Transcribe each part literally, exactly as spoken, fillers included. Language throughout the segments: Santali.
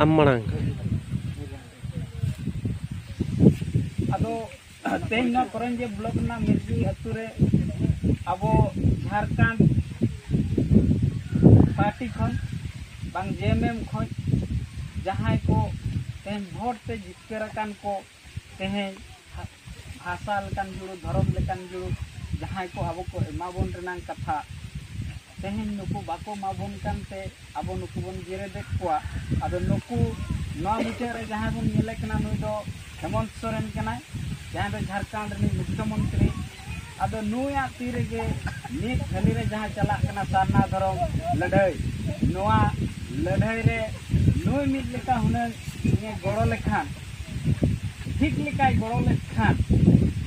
ᱟᱢ ᱢᱟᱲᱟᱝ᱾ ᱟᱫᱚ ᱛᱮᱦᱮᱧ ᱱᱚᱣᱟ ᱠᱚᱨᱚᱧᱡᱤᱭᱟᱹ ᱵᱞᱚᱠ ᱨᱮᱱᱟᱜ ᱢᱤᱨᱡᱩᱭ ᱟᱹᱛᱩ ᱨᱮ ᱟᱵᱚ ᱡᱷᱟᱲᱠᱷᱚᱸᱰ ᱯᱟᱨᱴᱤ ᱠᱷᱚᱱ ᱵᱟᱝ ᱡᱮ ᱮᱢ ᱮᱢ ᱠᱷᱚᱱ ᱡᱟᱦᱟᱸᱭ ᱠᱚ ᱛᱮᱦᱮᱧ ᱵᱷᱳᱴ ᱛᱮ ᱡᱤᱛᱠᱟᱹᱨ ᱟᱠᱟᱱ ᱠᱚ, ᱛᱮᱦᱮᱧ ᱵᱷᱟᱥᱟ ᱞᱮᱠᱟᱱ ᱡᱩᱲᱩ, ᱫᱷᱚᱨᱚᱢ ᱞᱮᱠᱟᱱ ᱡᱩᱲᱩ ᱡᱟᱦᱟᱸᱭ ᱠᱚ ᱟᱵᱚ ᱠᱚ ᱮᱢᱟᱵᱚᱱ ᱨᱮᱱᱟᱜ ᱠᱟᱛᱷᱟ, ᱛᱮᱦᱮᱧ ᱱᱩᱠᱩ ᱵᱟᱠᱚ ᱮᱢᱟᱵᱚᱱ ᱠᱟᱱᱛᱮ ᱟᱵᱚ ᱱᱩᱠᱩ ᱵᱚᱱ ᱡᱮᱨᱮᱫᱮᱫ ᱠᱚᱣᱟ᱾ ᱟᱫᱚ ᱱᱩᱠᱩ ᱱᱚᱣᱟ ᱢᱩᱪᱟᱹᱫ ᱨᱮ ᱡᱟᱦᱟᱸᱭ ᱵᱚᱱ ᱧᱮᱞᱮ ᱠᱟᱱᱟ, ᱱᱩᱭ ᱫᱚ ᱦᱮᱢᱚᱱᱛ ᱥᱚᱨᱮᱱ ᱠᱟᱱᱟᱭ, ᱡᱟᱦᱟᱸᱭ ᱫᱚ ᱡᱷᱟᱲᱠᱷᱚᱸᱰ ᱨᱤᱱᱤᱡ ᱢᱩᱠᱷᱭᱚᱢᱚᱱᱛᱨᱤ᱾ ᱟᱫᱚ ᱱᱩᱭᱟᱜ ᱛᱤ ᱨᱮᱜᱮ ᱱᱤᱛ ᱦᱟᱹᱞᱤ ᱨᱮ ᱡᱟᱦᱟᱸ ᱪᱟᱞᱟᱜ ᱠᱟᱱᱟ ᱥᱟᱨᱱᱟ ᱫᱷᱚᱨᱚᱢ ᱞᱟᱹᱲᱦᱟᱹᱭ, ᱱᱚᱣᱟ ᱞᱟᱹᱲᱦᱟᱹᱭ ᱨᱮ ᱱᱩᱭ ᱢᱤᱫ ᱞᱮᱠᱟ ᱦᱩᱱᱟᱹᱝ ᱤᱧᱮ ᱜᱚᱲᱚ ᱞᱮᱠᱷᱟᱱ, ᱴᱷᱤᱠ ᱞᱮᱠᱟᱭ ᱜᱚᱲᱚ ᱞᱮᱠᱷᱟᱱ,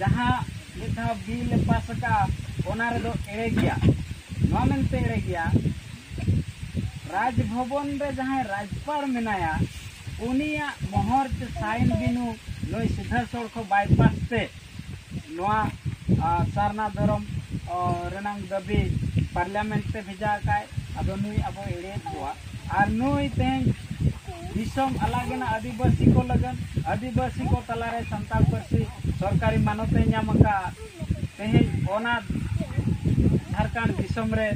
ᱡᱟᱦᱟᱸ ᱢᱤᱫ ᱫᱷᱟᱣ ᱵᱤᱞ ᱮ ᱯᱟᱥ ᱟᱠᱟᱫᱼᱟ, ᱚᱱᱟ ᱨᱮᱫᱚ ᱮᱲᱮ ᱜᱮᱭᱟ᱾ ᱱᱚᱣᱟ ᱢᱮᱱᱛᱮ ᱮᱲᱮ ᱜᱮᱭᱟ, ᱨᱟᱡᱽ ᱵᱷᱚᱵᱚᱱ ᱨᱮ ᱡᱟᱦᱟᱸᱭ ᱨᱟᱡᱽᱯᱟᱲ ᱢᱮᱱᱟᱭᱟ, ᱩᱱᱤᱭᱟᱜ ᱢᱚᱦᱚᱨ ᱪᱮ ᱥᱟᱭᱤᱱ ᱵᱤᱱᱩ ᱱᱩᱭ ᱥᱤᱫᱷᱟᱹ ᱥᱚᱲᱠᱷᱚ ᱵᱟᱭᱯᱟᱥ ᱛᱮ ᱱᱚᱣᱟ, ᱟ, ᱥᱟᱨᱱᱟ ᱫᱷᱚᱨᱚᱢ, ᱚ, ᱨᱮᱱᱟᱝ ᱫᱟᱹᱵᱤ ᱯᱟᱨᱞᱤᱭᱟᱢᱮᱱᱴ ᱛᱮ ᱵᱷᱮᱡᱟ ᱟᱠᱟᱫ᱾ ᱟᱫᱚ ᱱᱩᱭ ᱟᱵᱚ ᱮᱲᱮᱭᱮᱫ ᱠᱚᱣᱟ᱾ ᱟᱨ ᱱᱩᱭ ᱛᱮᱦᱮᱧ ᱫᱤᱥᱚᱢ ᱟᱞᱟᱜ ᱮᱱᱟ ᱟᱹᱫᱤᱵᱟᱹᱥᱤ ᱠᱚ ᱞᱟᱹᱜᱤᱫ, ᱟᱹᱫᱤᱵᱟᱹᱥᱤ ᱠᱚ ᱛᱟᱞᱟᱨᱮ ᱥᱟᱱᱛᱟᱲ ᱯᱟᱹᱨᱥᱤ ᱥᱚᱨᱠᱟᱨᱤ ᱢᱟᱱᱚᱛ ᱮ ᱧᱟᱢ ᱟᱠᱟᱫ᱾ ᱛᱮᱦᱮᱧ ᱚᱱᱟ ᱡᱷᱟᱲᱠᱷᱚᱸᱰ ᱫᱤᱥᱚᱢ ᱨᱮ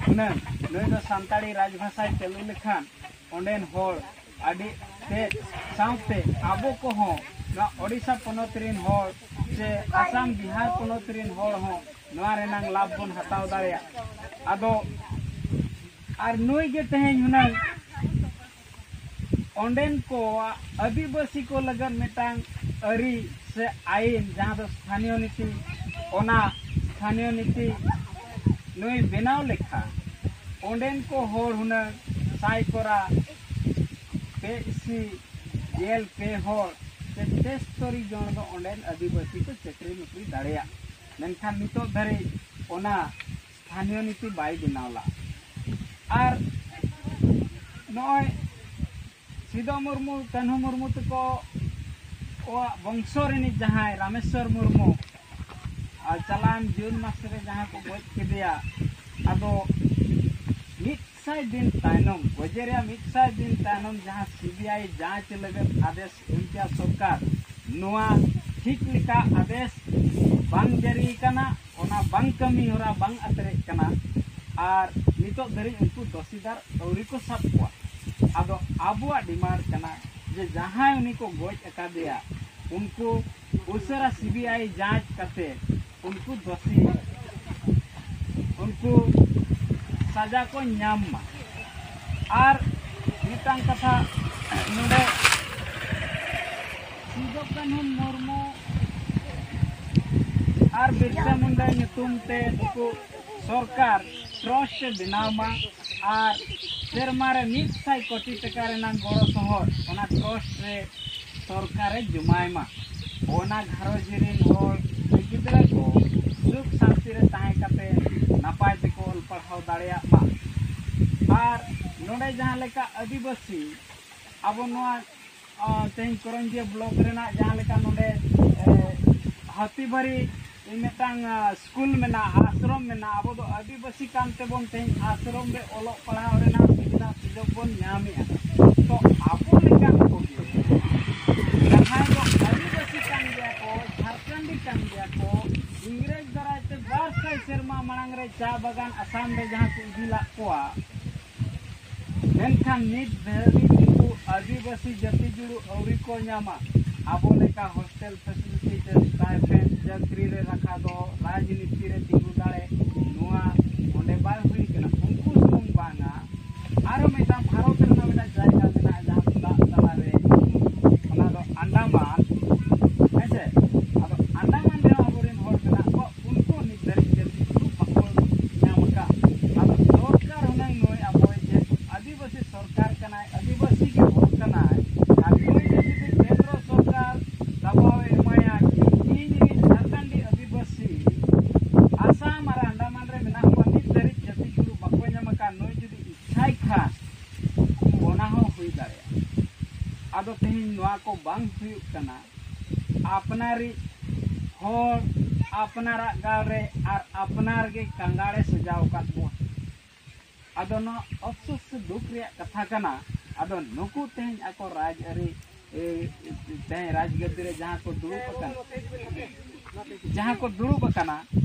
ᱦᱩᱱᱟᱹᱝ ᱱᱩᱭ ᱫᱚ ᱥᱟᱱᱛᱟᱲᱤ ᱨᱟᱡᱽᱵᱷᱟᱥᱟᱭ ᱪᱟᱹᱞᱩ ᱞᱮᱠᱷᱟᱱ ᱚᱸᱰᱮᱱ ᱦᱚᱲ ᱟᱹᱰᱤ ᱛᱮᱫ ᱥᱟᱶᱛᱮ ᱟᱵᱚ ᱠᱚᱦᱚᱸ ᱱᱚᱣᱟ ᱳᱰᱤᱥᱟ ᱯᱚᱱᱚᱛ ᱨᱤᱱ ᱦᱚᱲ ᱥᱮ ᱟᱥᱟᱢ ᱵᱤᱦᱟᱨ ᱯᱚᱱᱚᱛ ᱨᱤᱱ ᱦᱚᱲ ᱦᱚᱸ ᱱᱚᱣᱟ ᱨᱮᱱᱟᱝ ᱞᱟᱵᱷ ᱵᱚᱱ ᱦᱟᱛᱟᱣ ᱫᱟᱲᱮᱭᱟᱜᱼᱟ᱾ ᱟᱫᱚ ᱟᱨ ᱱᱩᱭ ᱜᱮ ᱛᱮᱦᱮᱧ ᱦᱩᱱᱟᱹᱝ ᱚᱸᱰᱮᱱ ᱠᱚᱣᱟᱜ ᱟᱹᱫᱤᱵᱟᱹᱥᱤ ᱠᱚ ᱞᱟᱹᱜᱤᱫ ᱢᱤᱫᱴᱟᱝ ᱟᱹᱨᱤ ᱥᱮ ᱟᱹᱭᱤᱱ, ᱡᱟᱦᱟᱸ ᱫᱚ ᱥᱛᱷᱟᱱᱤᱭᱚ ᱱᱤᱛᱤ, ᱚᱱᱟ ᱥᱛᱷᱟᱱᱤᱭᱚ ᱱᱤᱛᱤ ᱱᱩᱭ ᱵᱮᱱᱟᱣ ᱞᱮᱠᱷᱟᱱ ᱚᱸᱰᱮᱱ ᱠᱚ ᱦᱚᱲ ᱦᱩᱱᱟᱹᱝ ᱥᱟᱭ ᱠᱚᱨᱟ ᱯᱮ ᱤᱥᱤ ᱜᱮᱞ ᱯᱮ ᱦᱚᱲ ᱥᱮ ᱛᱮᱥᱛᱚᱨᱤ ᱡᱚᱱ ᱫᱚ ᱚᱸᱰᱮᱱ ᱟᱹᱫᱤᱵᱟᱹᱥᱤ ᱠᱚ ᱪᱟᱹᱠᱨᱤ ᱱᱚᱠᱨᱤ ᱫᱟᱲᱮᱭᱟᱜ᱾ ᱢᱮᱱᱠᱷᱟᱱ ᱱᱤᱛᱚᱜ ᱫᱷᱟᱹᱨᱤᱡ ᱚᱱᱟ ᱥᱛᱷᱟᱱᱤᱭᱚ ᱱᱤᱛᱤ ᱵᱟᱭ ᱵᱮᱱᱟᱣ ᱞᱟᱜᱼᱟ᱾ ᱟᱨ ᱱᱚᱜᱼᱚᱭ ᱥᱤᱫᱚ ᱢᱩᱨᱢᱩ, ᱠᱟᱹᱱᱦᱩ ᱢᱩᱨᱢᱩ ᱛᱟᱠᱚ ᱠᱚᱣᱟᱜ ᱵᱚᱝᱥᱚ ᱨᱤᱱᱤᱡ ᱡᱟᱦᱟᱸᱭ ᱨᱟᱢᱮᱥᱣᱚᱨ ᱢᱩᱨᱢᱩ, ᱟᱨ ᱪᱟᱞᱟᱣᱮᱱ ᱡᱩᱱ ᱢᱟᱥ ᱨᱮ ᱡᱟᱦᱟᱸ ᱠᱚ ᱜᱚᱡ ᱠᱮᱫᱮᱭᱟ, ᱟᱫᱚ ᱢᱤᱫ ᱥᱟᱭ ᱫᱤᱱ ᱛᱟᱭᱱᱚᱢ, ᱜᱚᱡᱮ ᱨᱮᱭᱟᱜ ᱢᱤᱫ ᱥᱟᱭ ᱫᱤᱱ ᱛᱟᱭᱱᱚᱢ ᱡᱟᱦᱟᱸ ᱥᱤᱵᱤᱟᱭ ᱡᱟᱸᱪ ᱞᱟᱹᱜᱤᱫ ᱟᱫᱮᱥ ᱮᱢ ᱠᱮᱜᱼᱟ ᱥᱚᱨᱠᱟᱨ, ᱱᱚᱣᱟ ᱴᱷᱤᱠ ᱞᱮᱠᱟ ᱟᱫᱮᱥ ᱵᱟᱝ ᱡᱟᱹᱨᱤ ᱠᱟᱱᱟ, ᱚᱱᱟ ᱵᱟᱝ ᱠᱟᱹᱢᱤ ᱦᱚᱨᱟ ᱵᱟᱝ ᱟᱛᱮᱨᱮᱜ ᱠᱟᱱᱟ᱾ ᱟᱨ ᱱᱤᱛᱚᱜ ᱫᱷᱟᱹᱨᱤᱡ ᱩᱱᱠᱩ ᱫᱚᱥᱤᱫᱟᱨ ᱟᱹᱣᱨᱤ ᱠᱚ ᱥᱟᱵ ᱠᱚᱣᱟ᱾ ᱟᱫᱚ ᱟᱵᱚᱣᱟᱜ ᱰᱤᱢᱟᱱᱰ ᱠᱟᱱᱟ ᱡᱮ ᱡᱟᱦᱟᱸᱭ ᱩᱱᱤ ᱠᱚ ᱜᱚᱡ ᱟᱠᱟᱫᱮᱭᱟ, ᱩᱱᱠᱩ ᱩᱥᱟᱹᱨᱟ ᱥᱤᱵᱤᱟᱭ ᱡᱟᱸᱪ ᱠᱟᱛᱮ ᱩᱱᱠᱩ ᱫᱚᱥᱤ, ᱩᱱᱠᱩ ᱥᱟᱡᱟ ᱠᱚ ᱧᱟᱢ ᱢᱟ᱾ ᱟᱨ ᱢᱤᱫᱴᱟᱝ ᱠᱟᱛᱷᱟ ᱱᱚᱰᱮ, ᱥᱤᱫᱚ ᱠᱟᱹᱱᱦᱩ ᱢᱩᱨᱢᱩ ᱟᱨ ᱵᱤᱨᱥᱟ ᱢᱩᱱᱰᱟ ᱧᱩᱛᱩᱢ ᱛᱮ ᱱᱩᱠᱩ ᱥᱚᱨᱠᱟᱨ ᱴᱨᱟᱥᱴ ᱮ ᱵᱮᱱᱟᱣ ᱢᱟ ᱟᱨ ᱥᱮᱨᱢᱟ ᱨᱮ ᱢᱤᱫ ᱥᱟᱭ ᱠᱳᱴᱤ ᱴᱟᱠᱟ ᱨᱮᱱᱟᱜ ᱜᱚᱲᱚ ᱥᱚᱦᱚᱫ ᱚᱱᱟ ᱴᱨᱟᱥᱴ ᱨᱮ ᱥᱚᱨᱠᱟᱨᱮ ᱡᱚᱢᱟᱭ ᱢᱟ᱾ ᱚᱱᱟ ᱜᱷᱟᱨᱚᱸᱡᱽ ᱨᱮᱱ ᱦᱚᱲ ᱥᱮ ᱜᱤᱫᱽᱨᱟᱹ ᱠᱚ ᱥᱩᱠ ᱥᱟᱱᱛᱤ ᱨᱮ ᱛᱟᱦᱮᱸ ᱠᱟᱛᱮ ᱱᱟᱯᱟᱭ ᱛᱮᱠᱚ ᱚᱞ ᱯᱟᱲᱦᱟᱣ ᱫᱟᱲᱮᱭᱟᱜ ᱢᱟ᱾ ᱟᱨ ᱱᱚᱰᱮ ᱡᱟᱦᱟᱸ ᱞᱮᱠᱟ ᱟᱹᱫᱤᱵᱟᱹᱥᱤ ᱟᱵᱚ ᱱᱚᱣᱟ, ᱟᱸ, ᱛᱮᱦᱮᱧ ᱠᱚᱨᱚᱧᱡᱤᱭᱟᱹ ᱵᱞᱚᱠ ᱨᱮᱱᱟᱜ ᱡᱟᱦᱟᱸ ᱞᱮᱠᱟ ᱱᱚᱰᱮ, ᱮ, ᱦᱟᱹᱛᱤᱵᱟᱹᱨᱤ ᱢᱤᱫᱴᱟᱝ, ᱟᱸ, ᱥᱠᱩᱞ ᱢᱮᱱᱟᱜᱼᱟ, ᱟᱥᱨᱚᱢ ᱢᱮᱱᱟᱜᱼᱟ, ᱟᱵᱚ ᱫᱚ ᱟᱹᱫᱤᱵᱟᱹᱥᱤ ᱠᱟᱱ ᱛᱮᱵᱚᱱ ᱛᱮᱦᱮᱧ ᱟᱥᱨᱚᱢ ᱨᱮ ᱚᱞᱚᱜ ᱯᱟᱲᱦᱟᱣ ᱨᱮᱱᱟᱜ ᱥᱩᱵᱤᱫᱷᱟ ᱥᱩᱡᱳᱜᱽ ᱵᱚᱱ ᱧᱟᱢᱮᱜᱼᱟ᱾ ᱛᱚ ᱟᱵᱚ ᱞᱮᱠᱟᱱ ᱠᱚᱜᱮ ᱡᱟᱦᱟᱸᱭ ᱫᱚ ᱟᱹᱫᱤᱵᱟᱹᱥᱤ ᱠᱟᱱ ᱜᱮᱭᱟ ᱠᱚ, ᱡᱷᱟᱲᱠᱷᱚᱸᱰᱤ ᱠᱟᱱ ᱜᱮᱭᱟ ᱠᱚ, ᱤᱝᱨᱮᱡᱽ ᱫᱟᱨᱟᱭ ᱛᱮ ᱵᱟᱨ ᱥᱟᱭ ᱥᱮᱨᱢᱟ ᱢᱟᱲᱟᱝ ᱨᱮ ᱪᱟ ᱵᱟᱜᱟᱱ ᱟᱥᱟᱢ ᱨᱮ ᱡᱟᱦᱟᱸ ᱠᱚ ᱤᱫᱤ ᱞᱟᱜ ᱠᱚᱣᱟ, ᱢᱮᱱᱠᱷᱟᱱ ᱱᱤᱛ ᱫᱷᱟᱹᱵᱤᱡ ᱩᱱᱠᱩ ᱟᱹᱫᱤᱵᱟᱹᱥᱤ ᱡᱟᱹᱛᱤ ᱡᱩᱲᱩ ᱟᱹᱣᱨᱤ ᱠᱚ ᱧᱟᱢᱟ᱾ ᱟᱵᱚ ᱞᱮᱠᱟ ᱦᱳᱥᱴᱮᱞ ᱯᱷᱮᱥᱤᱞᱤᱴᱤ ᱥᱮ ᱥᱴᱟᱭᱯᱮᱱᱰ, ᱪᱟᱹᱠᱨᱤ ᱨᱮ ᱨᱟᱠᱷᱟ ᱫᱚ, ᱨᱟᱡᱽᱱᱤᱛᱤ ᱨᱮ ᱛᱤᱸᱜᱩ ᱫᱟᱲᱮ, ᱱᱚᱣᱟ ᱚᱸᱰᱮ ᱵᱟᱭ ᱦᱩᱭ ᱠᱟᱱᱟ᱾ ᱩᱱᱠᱩ ᱥᱩᱢᱩᱝ ᱵᱟᱝᱟ, ᱟᱨᱚ ᱢᱤᱫᱴᱟᱝ ᱵᱷᱟᱨᱚᱛ ᱨᱮᱱᱟᱜ ᱢᱤᱫᱴᱟᱝ ᱡᱟᱭᱜᱟ ᱢᱮᱱᱟᱜᱼᱟ, ᱡᱟᱦᱟᱸ ᱫᱚ ᱫᱟᱜ ᱛᱟᱞᱟᱨᱮ, ᱚᱱᱟ ᱫᱚ ᱟᱱᱰᱟᱢᱟᱱ, ᱦᱮᱸᱥᱮ? ᱟᱫᱚ ᱟᱱᱰᱟᱢᱟᱱ ᱨᱮᱦᱚᱸ ᱟᱵᱚᱨᱮᱱ ᱦᱚᱲ ᱢᱮᱱᱟᱜ ᱠᱚᱣᱟ, ᱩᱱᱠᱩ ᱱᱤᱛ ᱫᱷᱟᱹᱨᱤᱡ ᱡᱟᱹᱛᱤ ᱠᱚ ᱵᱟᱠᱚ ᱧᱟᱢ ᱟᱠᱟᱫ᱾ ᱟᱫᱚ ᱫᱚᱨᱠᱟᱨ ᱦᱩᱱᱟᱹᱝ ᱱᱩᱭ ᱟᱵᱚᱭ ᱡᱮᱦᱮᱛᱩ ᱟᱹᱫᱤᱵᱟᱹᱥᱤ ᱥᱚᱨᱠᱟᱨ ᱠᱟᱱᱟᱭ, ᱟᱹᱫᱤᱵᱟᱹᱥᱤ ᱜᱮ ᱦᱚᱲ ᱠᱟᱱᱟᱭ, ᱟᱨ ᱱᱩᱭ ᱜᱮ ᱡᱩᱫᱤ ᱠᱮᱱᱫᱨᱚ ᱥᱚᱨᱠᱟᱨ ᱫᱟᱵᱟᱣ ᱮ ᱮᱢᱟᱭᱟ ᱡᱮ ᱤᱧ ᱨᱤᱱ ᱡᱷᱟᱲᱠᱷᱚᱸᱰᱤ ᱟᱹᱫᱤᱵᱟᱹᱥᱤ ᱟᱥᱟᱢ ᱟᱨ ᱟᱱᱰᱟᱢᱟᱱ ᱨᱮ ᱢᱮᱱᱟᱜ ᱠᱚᱣᱟ, ᱱᱤᱛ ᱫᱷᱟᱹᱨᱤᱡ ᱡᱟᱹᱛᱤ ᱡᱩᱲᱩ ᱵᱟᱠᱚ ᱧᱟᱢ ᱟᱠᱟᱫ, ᱱᱩᱭ ᱡᱩᱫᱤ ᱤᱪᱪᱷᱟᱭ ᱠᱷᱟᱱ ᱚᱱᱟ ᱦᱚᱸ ᱦᱩᱭ ᱫᱟᱲᱮᱭᱟᱜᱼᱟ᱾ ᱟᱫᱚ ᱛᱮᱦᱮᱧ ᱱᱚᱣᱟ ᱠᱚ ᱵᱟᱝ ᱦᱩᱭᱩᱜ ᱠᱟᱱᱟ᱾ ᱟᱯᱱᱟᱨᱤᱡ ᱦᱚᱲ ᱟᱯᱱᱟᱨᱟᱜ ᱜᱟᱲ ᱨᱮ ᱟᱨ ᱟᱯᱱᱟᱨ ᱜᱮ ᱠᱟᱸᱜᱟᱲᱮ ᱥᱟᱡᱟᱣ ᱟᱠᱟᱫ ᱵᱚᱱ᱾ ᱟᱫᱚ ᱱᱚᱣᱟ ᱟᱯᱥᱳᱥ ᱥᱮ ᱫᱩᱠ ᱨᱮᱭᱟᱜ ᱠᱟᱛᱷᱟ ᱠᱟᱱᱟ᱾ ᱟᱫᱚ ᱱᱩᱠᱩ ᱛᱮᱦᱮᱧ ᱟᱠᱚ ᱨᱟᱡᱽ ᱟᱹᱨᱤ, ᱮ, ᱛᱮᱦᱮᱧ ᱨᱟᱡᱽ ᱜᱟᱹᱫᱤ ᱨᱮ ᱡᱟᱦᱟᱸ ᱠᱚ ᱫᱩᱲᱩᱵ ᱟᱠᱟᱱᱟ, ᱡᱟᱦᱟᱸ ᱠᱚ ᱫᱩᱲᱩᱵ ᱟᱠᱟᱱᱟ,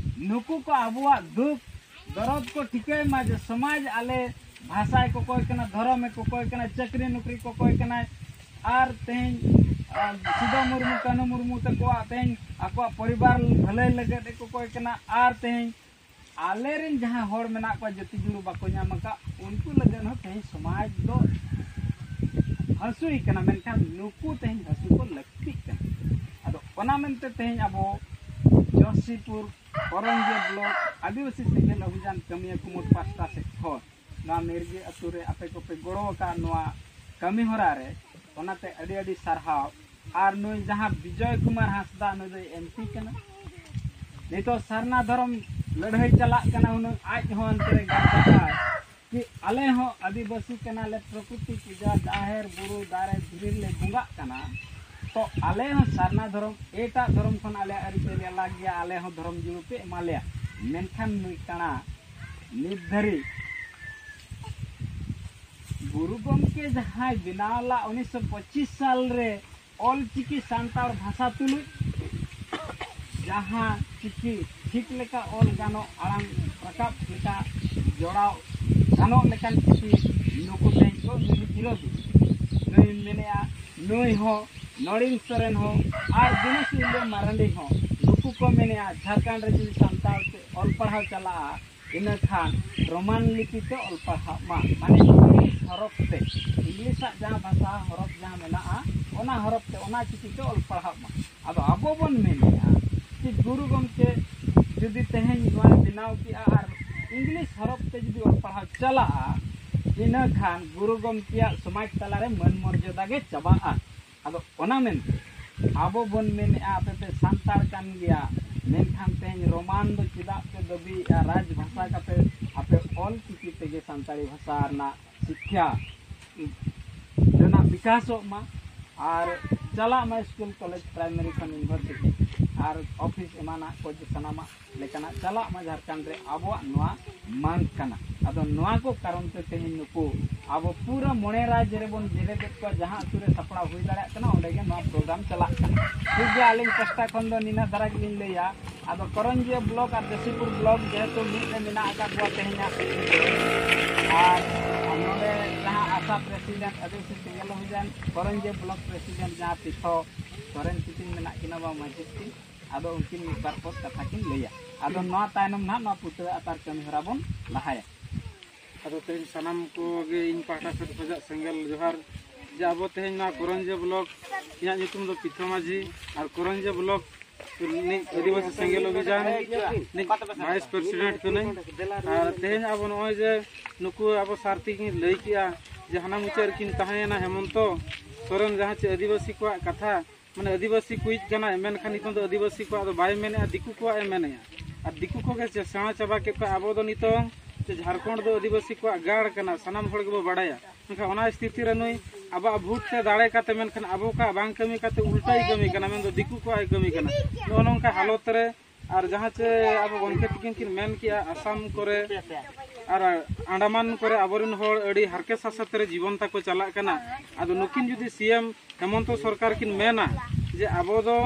ᱱᱩᱠᱩ ᱠᱚ ᱟᱵᱚᱣᱟᱜ ᱫᱩᱠ ᱫᱚᱨᱚᱫ ᱠᱚ ᱴᱷᱤᱠᱟᱹᱭ ᱢᱟ ᱡᱮ ᱥᱚᱢᱟᱡᱽ ᱟᱞᱮ ᱵᱷᱟᱥᱟᱭ ᱠᱚᱠᱚᱭ ᱠᱟᱱᱟ, ᱫᱷᱚᱨᱚᱢᱮ ᱠᱚᱠᱚᱭ ᱠᱟᱱᱟ, ᱪᱟᱹᱠᱨᱤ ᱱᱚᱠᱨᱤ ᱠᱚᱠᱚᱭ ᱠᱟᱱᱟᱭ, ᱟᱨ ᱛᱮᱦᱮᱧ, ᱟ, ᱥᱤᱫᱩ ᱢᱩᱨᱢᱩ, ᱠᱟᱹᱱᱦᱩ ᱢᱩᱨᱢᱩ ᱛᱟᱠᱚᱣᱟᱜ ᱛᱮᱦᱮᱧ ᱟᱠᱚᱣᱟᱜ ᱯᱚᱨᱤᱵᱟᱨ ᱵᱷᱟᱹᱞᱟᱹᱭ ᱞᱟᱹᱜᱤᱫ ᱮ ᱠᱚᱠᱚᱭ ᱠᱟᱱᱟ, ᱟᱨ ᱛᱮᱦᱮᱧ ᱟᱞᱮᱨᱮᱱ ᱡᱟᱦᱟᱸ ᱦᱚᱲ ᱢᱮᱱᱟᱜ ᱠᱚᱣᱟ ᱡᱟᱹᱛᱤ ᱡᱩᱲᱩ ᱵᱟᱠᱚ ᱧᱟᱢ ᱟᱠᱟᱫ, ᱩᱱᱠᱩ ᱞᱟᱹᱜᱤᱫ ᱦᱚᱸ ᱛᱮᱦᱮᱧ ᱥᱚᱢᱟᱡᱽ ᱫᱚ ᱦᱟᱹᱥᱩᱭ ᱠᱟᱱᱟ, ᱢᱮᱱᱠᱷᱟᱱ ᱱᱩᱠᱩ ᱛᱮᱦᱮᱧ ᱦᱟᱹᱥᱩ ᱠᱚ ᱞᱟᱹᱠᱛᱤᱜ ᱠᱟᱱᱟ᱾ ᱟᱫᱚ ᱚᱱᱟ ᱢᱮᱱᱛᱮ ᱛᱮᱦᱮᱧ ᱟᱵᱚ ᱡᱚᱥᱤᱯᱩᱨ ᱠᱚᱨᱚᱧᱡᱤᱭᱟᱹ ᱵᱞᱚᱠ ᱟᱹᱫᱤᱵᱟᱹᱥᱤ ᱥᱮᱸᱜᱮᱞ ᱚᱵᱷᱤᱡᱟᱱ ᱠᱟᱹᱢᱤᱭᱟᱹ ᱠᱩᱢᱩᱴ ᱯᱟᱥᱴᱟ ᱥᱮᱫ ᱠᱷᱚᱱ ᱱᱚᱣᱟ ᱢᱤᱨᱜᱤ ᱟᱹᱛᱩ ᱨᱮ ᱟᱯᱮ ᱠᱚᱯᱮ ᱜᱚᱲᱚ ᱟᱠᱟᱫ ᱱᱚᱣᱟ ᱠᱟᱹᱢᱤ ᱦᱚᱨᱟ ᱨᱮ, ᱚᱱᱟᱛᱮ ᱟᱹᱰᱤ ᱟᱹᱰᱤ ᱥᱟᱨᱦᱟᱣ᱾ ᱟᱨ ᱱᱩᱭ ᱡᱟᱦᱟᱸ ᱵᱤᱡᱚᱭ ᱠᱩᱢᱟᱨ ᱦᱟᱸᱥᱫᱟ, ᱱᱩᱭ ᱫᱚᱭ ᱮᱢᱯᱤ ᱠᱟᱱᱟ᱾ ᱱᱤᱛᱚᱜ ᱥᱟᱨᱱᱟ ᱫᱷᱚᱨᱚᱢ ᱞᱟᱹᱲᱦᱟᱹᱭ ᱪᱟᱞᱟᱜ ᱠᱟᱱᱟ, ᱦᱩᱱᱟᱹᱝ ᱟᱡ ᱦᱚᱸ ᱚᱱᱛᱮ ᱨᱮ ᱜᱟᱲᱫᱟᱜᱼᱟᱭ ᱠᱤ ᱟᱞᱮ ᱦᱚᱸ ᱟᱹᱫᱤᱵᱟᱹᱥᱤ ᱠᱟᱱᱟᱞᱮ, ᱯᱨᱚᱠᱨᱤᱛᱤ ᱯᱩᱡᱟ, ᱡᱟᱦᱮᱨ, ᱵᱩᱨᱩ, ᱫᱟᱨᱮ, ᱫᱷᱤᱨᱤ ᱨᱮᱞᱮ ᱵᱚᱸᱜᱟᱜ ᱠᱟᱱᱟ, ᱛᱚ ᱟᱞᱮ ᱦᱚᱸ ᱥᱟᱨᱱᱟ ᱫᱷᱚᱨᱚᱢ, ᱮᱴᱟᱜ ᱫᱷᱚᱨᱚᱢ ᱠᱷᱚᱱ ᱟᱞᱮᱭᱟᱜ ᱟᱹᱨᱤᱪᱟᱹᱞᱤ ᱟᱞᱟᱜᱽ ᱜᱮᱭᱟ, ᱟᱞᱮ ᱦᱚᱸ ᱫᱷᱚᱨᱚᱢ ᱡᱩᱲᱩ ᱯᱮ ᱮᱢᱟ ᱞᱮᱭᱟ᱾ ᱢᱮᱱᱠᱷᱟᱱ ᱱᱩᱭ ᱠᱟᱬᱟ ᱱᱤᱛ ᱫᱷᱟᱹᱨᱤᱡ ᱜᱩᱨᱩ ᱜᱚᱢᱠᱮ ᱡᱟᱦᱟᱸᱭ ᱵᱮᱱᱟᱣ ᱞᱟᱜ ᱩᱱᱤᱥᱥᱚ ᱯᱚᱸᱪᱤᱥ ᱥᱟᱞ ᱨᱮ ᱚᱞ ᱪᱤᱠᱤ ᱥᱟᱱᱛᱟᱲ ᱵᱷᱟᱥᱟ ᱛᱩᱞᱩᱡ ᱡᱟᱦᱟᱸ ᱪᱤᱠᱤ ᱴᱷᱤᱠ ᱞᱮᱠᱟ ᱚᱞ ᱜᱟᱱᱚᱜ, ᱟᱲᱟᱝ ᱨᱟᱠᱟᱵ ᱞᱮᱠᱟ ᱡᱚᱲᱟᱣ ᱜᱟᱱᱚᱜ ᱞᱮᱠᱟᱱ ᱪᱤᱠᱤ ᱱᱩᱠᱩ ᱛᱮᱦᱮᱧ ᱠᱚ ᱵᱤᱨᱳᱫᱷᱤ᱾ ᱱᱩᱭ ᱢᱮᱱᱮᱜᱼᱟ, ᱱᱩᱭ ᱦᱚᱸ, ᱱᱚᱲᱤᱱ ᱥᱚᱨᱮᱱ ᱦᱚᱸ, ᱟᱨ ᱫᱤᱱᱮᱥ ᱤᱞᱟᱹ ᱢᱟᱨᱟᱱᱰᱤ ᱦᱚᱸ, ᱱᱩᱠᱩ ᱠᱚ ᱢᱮᱱᱮᱜᱼᱟ ᱡᱷᱟᱲᱠᱷᱚᱸᱰ ᱨᱮ ᱡᱩᱫᱤ ᱥᱟᱱᱛᱟᱲ ᱛᱮ ᱚᱞ ᱯᱟᱲᱦᱟᱣ ᱪᱟᱞᱟᱜᱼᱟ, ᱤᱱᱟᱹ ᱠᱷᱟᱱ ᱨᱳᱢᱟᱱ ᱞᱤᱯᱤ ᱛᱮ ᱚᱞ ᱯᱟᱲᱦᱟᱜ ᱢᱟ, ᱢᱟᱱᱮ ᱤᱝᱞᱤᱥ ᱦᱚᱨᱚᱯ ᱛᱮ, ᱤᱝᱞᱤᱥᱟᱜ ᱡᱟᱦᱟᱸ ᱵᱷᱟᱥᱟ ᱦᱚᱨᱚᱯ ᱡᱟᱦᱟᱸ ᱢᱮᱱᱟᱜᱼᱟ, ᱚᱱᱟ ᱦᱚᱨᱚᱯ ᱛᱮ, ᱚᱱᱟ ᱪᱤᱠᱤ ᱛᱮ ᱚᱞ ᱯᱟᱲᱦᱟᱜ ᱢᱟ᱾ ᱟᱫᱚ ᱟᱵᱚ ᱵᱚᱱ ᱢᱮᱱᱮᱜᱼᱟ ᱡᱮ ᱜᱩᱨᱩ ᱜᱚᱢᱠᱮ ᱡᱩᱫᱤ ᱛᱮᱦᱮᱧ ᱱᱚᱣᱟᱭ ᱵᱮᱱᱟᱣ ᱠᱮᱜᱼᱟ ᱟᱨ ᱤᱝᱞᱤᱥ ᱦᱚᱨᱚᱯ ᱛᱮ ᱡᱩᱫᱤ ᱚᱞ ᱯᱟᱲᱦᱟᱣ ᱪᱟᱞᱟᱜᱼᱟ, ᱤᱱᱟᱹ ᱠᱷᱟᱱ ᱜᱩᱨᱩ ᱜᱚᱢᱠᱮᱭᱟᱜ ᱥᱚᱢᱟᱡᱽ ᱛᱟᱞᱟᱨᱮ ᱢᱟᱹᱱ ᱢᱚᱨᱡᱟᱫᱟ ᱜᱮ ᱪᱟᱵᱟᱜᱼᱟ᱾ ᱟᱫᱚ ᱚᱱᱟ ᱢᱮᱱᱛᱮ ᱟᱵᱚ ᱵᱚᱱ ᱢᱮᱱᱮᱜᱼᱟ, ᱟᱯᱮ ᱯᱮ ᱥᱟᱱᱛᱟᱲ ᱠᱟᱱ ᱜᱮᱭᱟ, ᱢᱮᱱᱠᱷᱟᱱ ᱛᱮᱦᱮᱧ ᱨᱳᱢᱟᱱ ᱫᱚ ᱪᱮᱫᱟᱜ ᱯᱮ ᱫᱟᱹᱵᱤᱭᱮᱜᱼᱟ? ᱨᱟᱡᱽ ᱵᱷᱟᱥᱟ ᱠᱟᱛᱮ ᱟᱯᱮ ᱚᱞ ᱪᱤᱠᱤ ᱛᱮᱜᱮ ᱥᱟᱱᱛᱟᱲᱤ ᱵᱷᱟᱥᱟ ᱨᱮᱱᱟᱜ ᱥᱤᱠᱠᱷᱟ ᱨᱮᱱᱟᱜ ᱵᱤᱠᱟᱥᱚᱜ ᱢᱟ ᱟᱨ ᱪᱟᱞᱟᱜ ᱢᱟ ᱥᱠᱩᱞ, ᱠᱚᱞᱮᱡᱽ, ᱯᱨᱟᱭᱢᱟᱨᱤ ᱠᱷᱚᱱ ᱤᱭᱩᱱᱤᱵᱷᱟᱨᱥᱤᱴᱤ᱾ ᱟᱨ ᱚᱯᱷᱤᱥ ᱮᱢᱟᱱᱟᱜ ᱠᱚ ᱥᱟᱱᱟᱢᱟᱜ ᱞᱮᱠᱟᱱᱟᱜ ᱪᱟᱞᱟᱜ ᱢᱟ ᱡᱷᱟᱲᱠᱷᱚᱸᱰ ᱨᱮ, ᱟᱵᱚᱣᱟᱜ ᱱᱚᱣᱟ ᱢᱟᱝ ᱠᱟᱱᱟ᱾ ᱟᱫᱚ ᱱᱚᱣᱟ ᱠᱚ ᱠᱟᱨᱚᱱ ᱛᱮ ᱛᱮᱦᱮᱧ ᱱᱩᱠᱩ ᱟᱵᱚ ᱯᱩᱨᱟᱹ ᱢᱚᱬᱮ ᱨᱟᱡᱽ ᱨᱮᱵᱚᱱ ᱡᱮᱞᱮᱫᱮᱫ ᱠᱚᱣᱟ, ᱡᱟᱦᱟᱸ ᱟᱹᱛᱩ ᱨᱮ ᱥᱟᱯᱲᱟᱣ ᱦᱩᱭ ᱫᱟᱲᱮᱭᱟᱜ ᱠᱟᱱᱟ, ᱚᱸᱰᱮ ᱜᱮ ᱱᱚᱣᱟ ᱯᱨᱳᱜᱨᱟᱢ ᱪᱟᱞᱟᱜ ᱠᱟᱱᱟ᱾ ᱴᱷᱤᱠ ᱜᱮᱭᱟ, ᱟᱹᱞᱤᱧ ᱯᱟᱥᱴᱟ ᱠᱷᱚᱱ ᱫᱚ ᱱᱤᱱᱟᱹᱜ ᱫᱷᱟᱨᱟ ᱜᱮᱞᱤᱧ ᱞᱟᱹᱭᱟ᱾ ᱟᱫᱚ ᱠᱚᱨᱚᱧᱡᱤᱭᱟᱹ ᱵᱞᱚᱠ ᱟᱨ ᱡᱟᱹᱥᱤᱯᱩᱨ ᱵᱞᱚᱠ ᱡᱮᱦᱮᱛᱩ ᱢᱤᱫ ᱨᱮ ᱢᱮᱱᱟᱜ ᱟᱠᱟᱫ ᱠᱚᱣᱟ ᱛᱮᱦᱮᱧᱟᱜ, ᱟᱨ ᱱᱚᱰᱮ ᱡᱟᱦᱟᱸ ᱟᱥᱟ ᱯᱨᱮᱥᱤᱰᱮᱱᱴ ᱟᱹᱫᱤᱵᱟᱹᱥᱤ ᱥᱮᱸᱜᱮᱞ ᱚᱵᱷᱤᱡᱟᱱ ᱠᱚᱨᱚᱧᱡᱤᱭᱟᱹ ᱵᱞᱚᱠ ᱯᱨᱮᱥᱤᱰᱮᱱᱴ ᱡᱟᱦᱟᱸ ᱯᱤᱛᱷᱚ ᱥᱚᱨᱮᱱ ᱛᱤᱠᱤᱱ ᱢᱮᱱᱟᱜ ᱠᱤᱱᱟ ᱵᱟ ᱢᱟᱹᱡᱷᱤ ᱛᱤᱠᱤᱱ, ᱟᱫᱚ ᱩᱱᱠᱤᱱ ᱢᱤᱫ ᱵᱟᱨ ᱯᱚᱫ ᱠᱟᱛᱷᱟ ᱠᱤᱱ ᱞᱟᱹᱭᱟ᱾ ᱟᱫᱚ ᱱᱚᱣᱟ ᱛᱟᱭᱱᱚᱢ ᱱᱟᱦᱟᱜ ᱱᱚᱣᱟ ᱯᱩᱛᱟᱹ ᱟᱛᱟᱨ ᱠᱟᱹᱢᱤ ᱦᱚᱨᱟ ᱵᱚᱱ ᱞᱟᱦᱟᱭᱟ᱾ ᱟᱫᱚ ᱛᱮᱦᱮᱧ ᱥᱟᱱᱟᱢ ᱠᱚᱜᱮ ᱤᱧ ᱯᱟᱦᱴᱟ ᱥᱮᱫ ᱠᱷᱚᱱᱟᱜ ᱥᱮᱸᱜᱮᱞ ᱡᱚᱦᱟᱨ, ᱡᱮ ᱟᱵᱚ ᱛᱮᱦᱮᱧ ᱱᱚᱣᱟ ᱠᱚᱨᱚᱧᱡᱤᱭᱟᱹ ᱵᱞᱚᱠ, ᱤᱧᱟᱹᱜ ᱧᱩᱛᱩᱢ ᱫᱚ ᱯᱤᱛᱷᱚ ᱢᱟᱹᱡᱷᱤ, ᱟᱨ ᱠᱚᱨᱚᱧᱡᱤᱭᱟᱹ ᱵᱞᱚᱠ ᱨᱤᱱᱤᱡ ᱟᱹᱫᱤᱵᱟᱹᱥᱤ ᱥᱮᱸᱜᱮᱞ ᱚᱵᱷᱤᱡᱟᱱ ᱨᱤᱱᱤᱡ ᱵᱷᱟᱭᱤᱥ ᱯᱨᱮᱥᱤᱰᱮᱱᱴ ᱠᱟᱹᱱᱟᱹᱧ᱾ ᱟᱨ ᱛᱮᱦᱮᱧ ᱟᱵᱚ ᱱᱚᱜᱼᱚᱭ ᱡᱮ ᱱᱩᱠᱩ ᱟᱵᱚ ᱥᱟᱨᱛᱷᱤ ᱠᱤᱱ ᱞᱟᱹᱭ ᱠᱮᱜᱼᱟ ᱡᱮ ᱦᱟᱱᱟ ᱢᱩᱪᱟᱹᱫ ᱨᱮᱠᱤᱱ ᱛᱟᱦᱮᱸᱭᱮᱱᱟ ᱦᱮᱢᱚᱱᱛᱚ ᱥᱚᱨᱮᱱ, ᱡᱟᱦᱟᱸ ᱪᱮ ᱟᱹᱫᱤᱵᱟᱹᱥᱤ ᱠᱚᱣᱟᱜ ᱠᱟᱛᱷᱟ, ᱢᱟᱱᱮ ᱟᱹᱫᱤᱵᱟᱹᱥᱤ ᱠᱩᱭᱤᱡ ᱠᱟᱱᱟᱭ, ᱢᱮᱱᱠᱷᱟᱱ ᱱᱤᱛᱚᱝ ᱫᱚ ᱟᱹᱫᱤᱵᱟᱹᱥᱤ ᱠᱚᱣᱟᱜ ᱫᱚ ᱵᱟᱭ ᱢᱮᱱᱮᱜᱼᱟ, ᱫᱤᱠᱩ ᱠᱚᱣᱟᱜ ᱮ ᱢᱮᱱᱮᱜᱼᱟ᱾ ᱟᱨ ᱫᱤᱠᱩ ᱠᱚᱜᱮ ᱪᱮ ᱥᱮᱬᱟ ᱪᱟᱵᱟ ᱠᱮᱫ ᱠᱚᱣᱟ᱾ ᱟᱵᱚ ᱫᱚ ᱱᱤᱛᱚᱝ ᱪᱮ ᱡᱷᱟᱲᱠᱷᱚᱸᱰ ᱫᱚ ᱟᱹᱫᱤᱵᱟᱹᱥᱤ ᱠᱚᱣᱟᱜ ᱜᱟᱲ ᱠᱟᱱᱟ, ᱥᱟᱱᱟᱢ ᱦᱚᱲ ᱜᱮᱵᱚ ᱵᱟᱲᱟᱭᱟ᱾ ᱢᱮᱱᱠᱷᱟᱱ ᱚᱱᱟ ᱥᱛᱷᱤᱛᱤ ᱨᱮ ᱱᱩᱭ ᱟᱵᱚᱣᱟᱜ ᱵᱷᱳᱴ ᱛᱮ ᱫᱟᱲᱮ ᱠᱟᱛᱮ, ᱢᱮᱱᱠᱷᱟᱱ ᱟᱵᱚ ᱠᱚᱣᱟᱜ ᱵᱟᱝ ᱠᱟᱹᱢᱤ ᱠᱟᱛᱮ ᱩᱞᱴᱟᱹᱭ ᱠᱟᱹᱢᱤ ᱠᱟᱱᱟ, ᱢᱮᱱᱫᱚ ᱫᱤᱠᱩ ᱠᱚᱣᱟᱜ ᱮ ᱠᱟᱹᱢᱤ ᱠᱟᱱᱟ᱾ ᱱᱚᱜᱼᱚ ᱱᱚᱝᱠᱟ ᱦᱟᱞᱚᱛ ᱨᱮ ᱟᱨ ᱡᱟᱦᱟᱸ ᱪᱮ ᱟᱵᱚ ᱜᱚᱢᱠᱮ ᱛᱟᱹᱠᱤᱱ ᱠᱤᱱ ᱢᱮᱱ ᱠᱮᱜᱼᱟ, ᱟᱥᱟᱢ ᱠᱚᱨᱮ ᱟᱨ ᱟᱱᱰᱟᱢᱟᱱ ᱠᱚᱨᱮ ᱟᱵᱚᱨᱮᱱ ᱦᱚᱲ ᱟᱹᱰᱤ ᱦᱟᱨᱠᱮᱛ ᱥᱟᱥᱮᱛ ᱨᱮ ᱡᱤᱵᱚᱱ ᱛᱟᱠᱚ ᱪᱟᱞᱟᱜ ᱠᱟᱱᱟ᱾ ᱟᱫᱚ ᱱᱩᱠᱤᱱ ᱡᱩᱫᱤ ᱥᱤ ᱮᱢ ᱦᱮᱢᱚᱱᱛᱚ ᱥᱚᱨᱠᱟᱨ ᱠᱤᱱ ᱢᱮᱱᱟ ᱡᱮ ᱟᱵᱚ ᱫᱚ,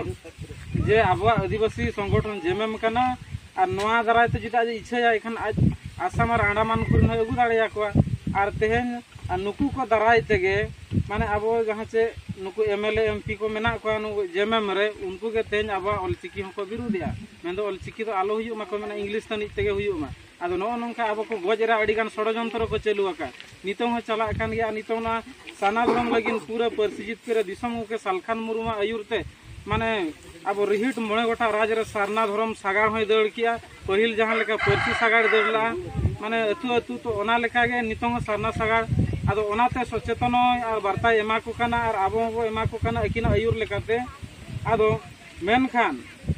ᱡᱮ ᱟᱵᱚᱣᱟᱜ ᱟᱹᱫᱤᱵᱟᱹᱥᱤ ᱥᱚᱝᱜᱚᱴᱷᱚᱱ ᱡᱮᱢᱮᱢ ᱠᱟᱱᱟ, ᱟᱨ ᱱᱚᱣᱟ ᱫᱟᱨᱟᱭ ᱛᱮ ᱡᱩᱫᱤ ᱟᱡ ᱮ ᱤᱪᱷᱟᱹᱭᱟ, ᱮᱱᱠᱷᱟᱱ ᱟᱡ ᱟᱥᱟᱢ ᱟᱨ ᱟᱱᱰᱟᱢᱟᱱ ᱠᱚᱨᱮᱱ ᱦᱚᱸᱭ ᱟᱹᱜᱩ ᱫᱟᱲᱮᱭᱟᱠᱚᱣᱟ᱾ ᱟᱨ ᱛᱮᱦᱮᱧ ᱟᱨ ᱱᱩᱠᱩ ᱠᱚ ᱫᱟᱨᱟᱭ ᱛᱮᱜᱮ, ᱢᱟᱱᱮ ᱟᱵᱚ ᱡᱟᱦᱟᱸ ᱪᱮ ᱱᱩᱠᱩ ᱮᱢ ᱮᱞ ᱮ, ᱮᱢ ᱯᱤ ᱠᱚ ᱢᱮᱱᱟᱜ ᱠᱚᱣᱟ, ᱱᱩᱠᱩ ᱡᱮᱢᱮᱢ ᱨᱮ, ᱩᱱᱠᱩ ᱜᱮ ᱛᱮᱦᱮᱧ ᱟᱵᱚᱣᱟᱜ ᱚᱞᱪᱤᱠᱤ ᱦᱚᱸᱠᱚ ᱵᱤᱨᱩᱫᱷᱮᱜᱼᱟ᱾ ᱢᱮᱱᱫᱚ ᱚᱞᱪᱤᱠᱤ ᱫᱚ ᱟᱞᱚ ᱦᱩᱭᱩᱜ ᱢᱟᱠᱚ ᱢᱮᱱᱟ, ᱤᱝᱞᱤᱥ ᱛᱟᱹᱱᱤᱡ ᱛᱮᱜᱮ ᱦᱩᱭᱩᱜ ᱢᱟ᱾ ᱟᱫᱚ ᱱᱚᱜᱼᱚ ᱱᱚᱝᱠᱟ ᱟᱵᱚ ᱠᱚ ᱜᱚᱡ ᱨᱮ ᱟᱹᱰᱤ ᱜᱟᱱ ᱥᱚᱲᱚᱡᱚᱱᱛᱨᱚ ᱠᱚ ᱪᱟᱹᱞᱩ ᱟᱠᱟᱫ, ᱱᱤᱛᱚᱝ ᱦᱚᱸ ᱪᱟᱞᱟᱜ ᱠᱟᱱ ᱜᱮᱭᱟ᱾ ᱱᱤᱛᱚᱝ ᱚᱱᱟ ᱥᱟᱨᱱᱟ ᱫᱷᱚᱨᱚᱢ ᱞᱟᱹᱜᱤᱫ ᱯᱩᱨᱟᱹ ᱯᱟᱹᱨᱥᱤ ᱡᱤᱛᱠᱟᱹᱨ ᱨᱮ ᱫᱤᱥᱚᱢ ᱜᱚᱢᱠᱮ ᱥᱟᱞᱠᱷᱟᱱ ᱢᱩᱨᱢᱩᱣᱟᱜ ᱟᱹᱭᱩᱨ ᱛᱮ, ᱢᱟᱱᱮ ᱟᱵᱚ ᱨᱤᱦᱤᱴ ᱢᱚᱬᱮ ᱜᱚᱴᱟᱝ ᱨᱟᱡᱽ ᱨᱮ ᱥᱟᱨᱱᱟ ᱫᱷᱚᱨᱚᱢ ᱥᱟᱜᱟᱲ ᱦᱚᱸᱭ ᱫᱟᱹᱲ ᱠᱮᱜᱼᱟ᱾ ᱯᱟᱹᱦᱤᱞ ᱡᱟᱦᱟᱸ ᱞᱮᱠᱟ ᱯᱟᱹᱨᱥᱤ ᱥᱟᱜᱟᱲ ᱫᱟᱹᱲ ᱞᱟᱜᱼᱟ, ᱢᱟᱱᱮ ᱟᱹᱛᱩ ᱟᱹᱛᱩ, ᱛᱚ ᱚᱱᱟ ᱞᱮᱠᱟ ᱜᱮ ᱱᱤᱛᱚᱝ ᱦᱚᱸ ᱥᱟᱨᱱᱟ ᱥᱟᱜᱟᱲ᱾ ᱟᱫᱚ ᱚᱱᱟᱛᱮ ᱥᱚᱪᱮᱛᱚᱱᱚᱭ ᱟᱨ ᱵᱟᱨᱛᱟᱭ ᱮᱢᱟ ᱠᱚ ᱠᱟᱱᱟ ᱟᱨ ᱟᱵᱚ ᱦᱚᱸᱵᱚ ᱮᱢᱟ ᱠᱚ ᱠᱟᱱᱟ ᱟᱹᱠᱤᱱᱟᱜ ᱟᱹᱭᱩᱨ ᱞᱮᱠᱟᱛᱮ᱾ ᱟᱫᱚ ᱢᱮᱱᱠᱷᱟᱱ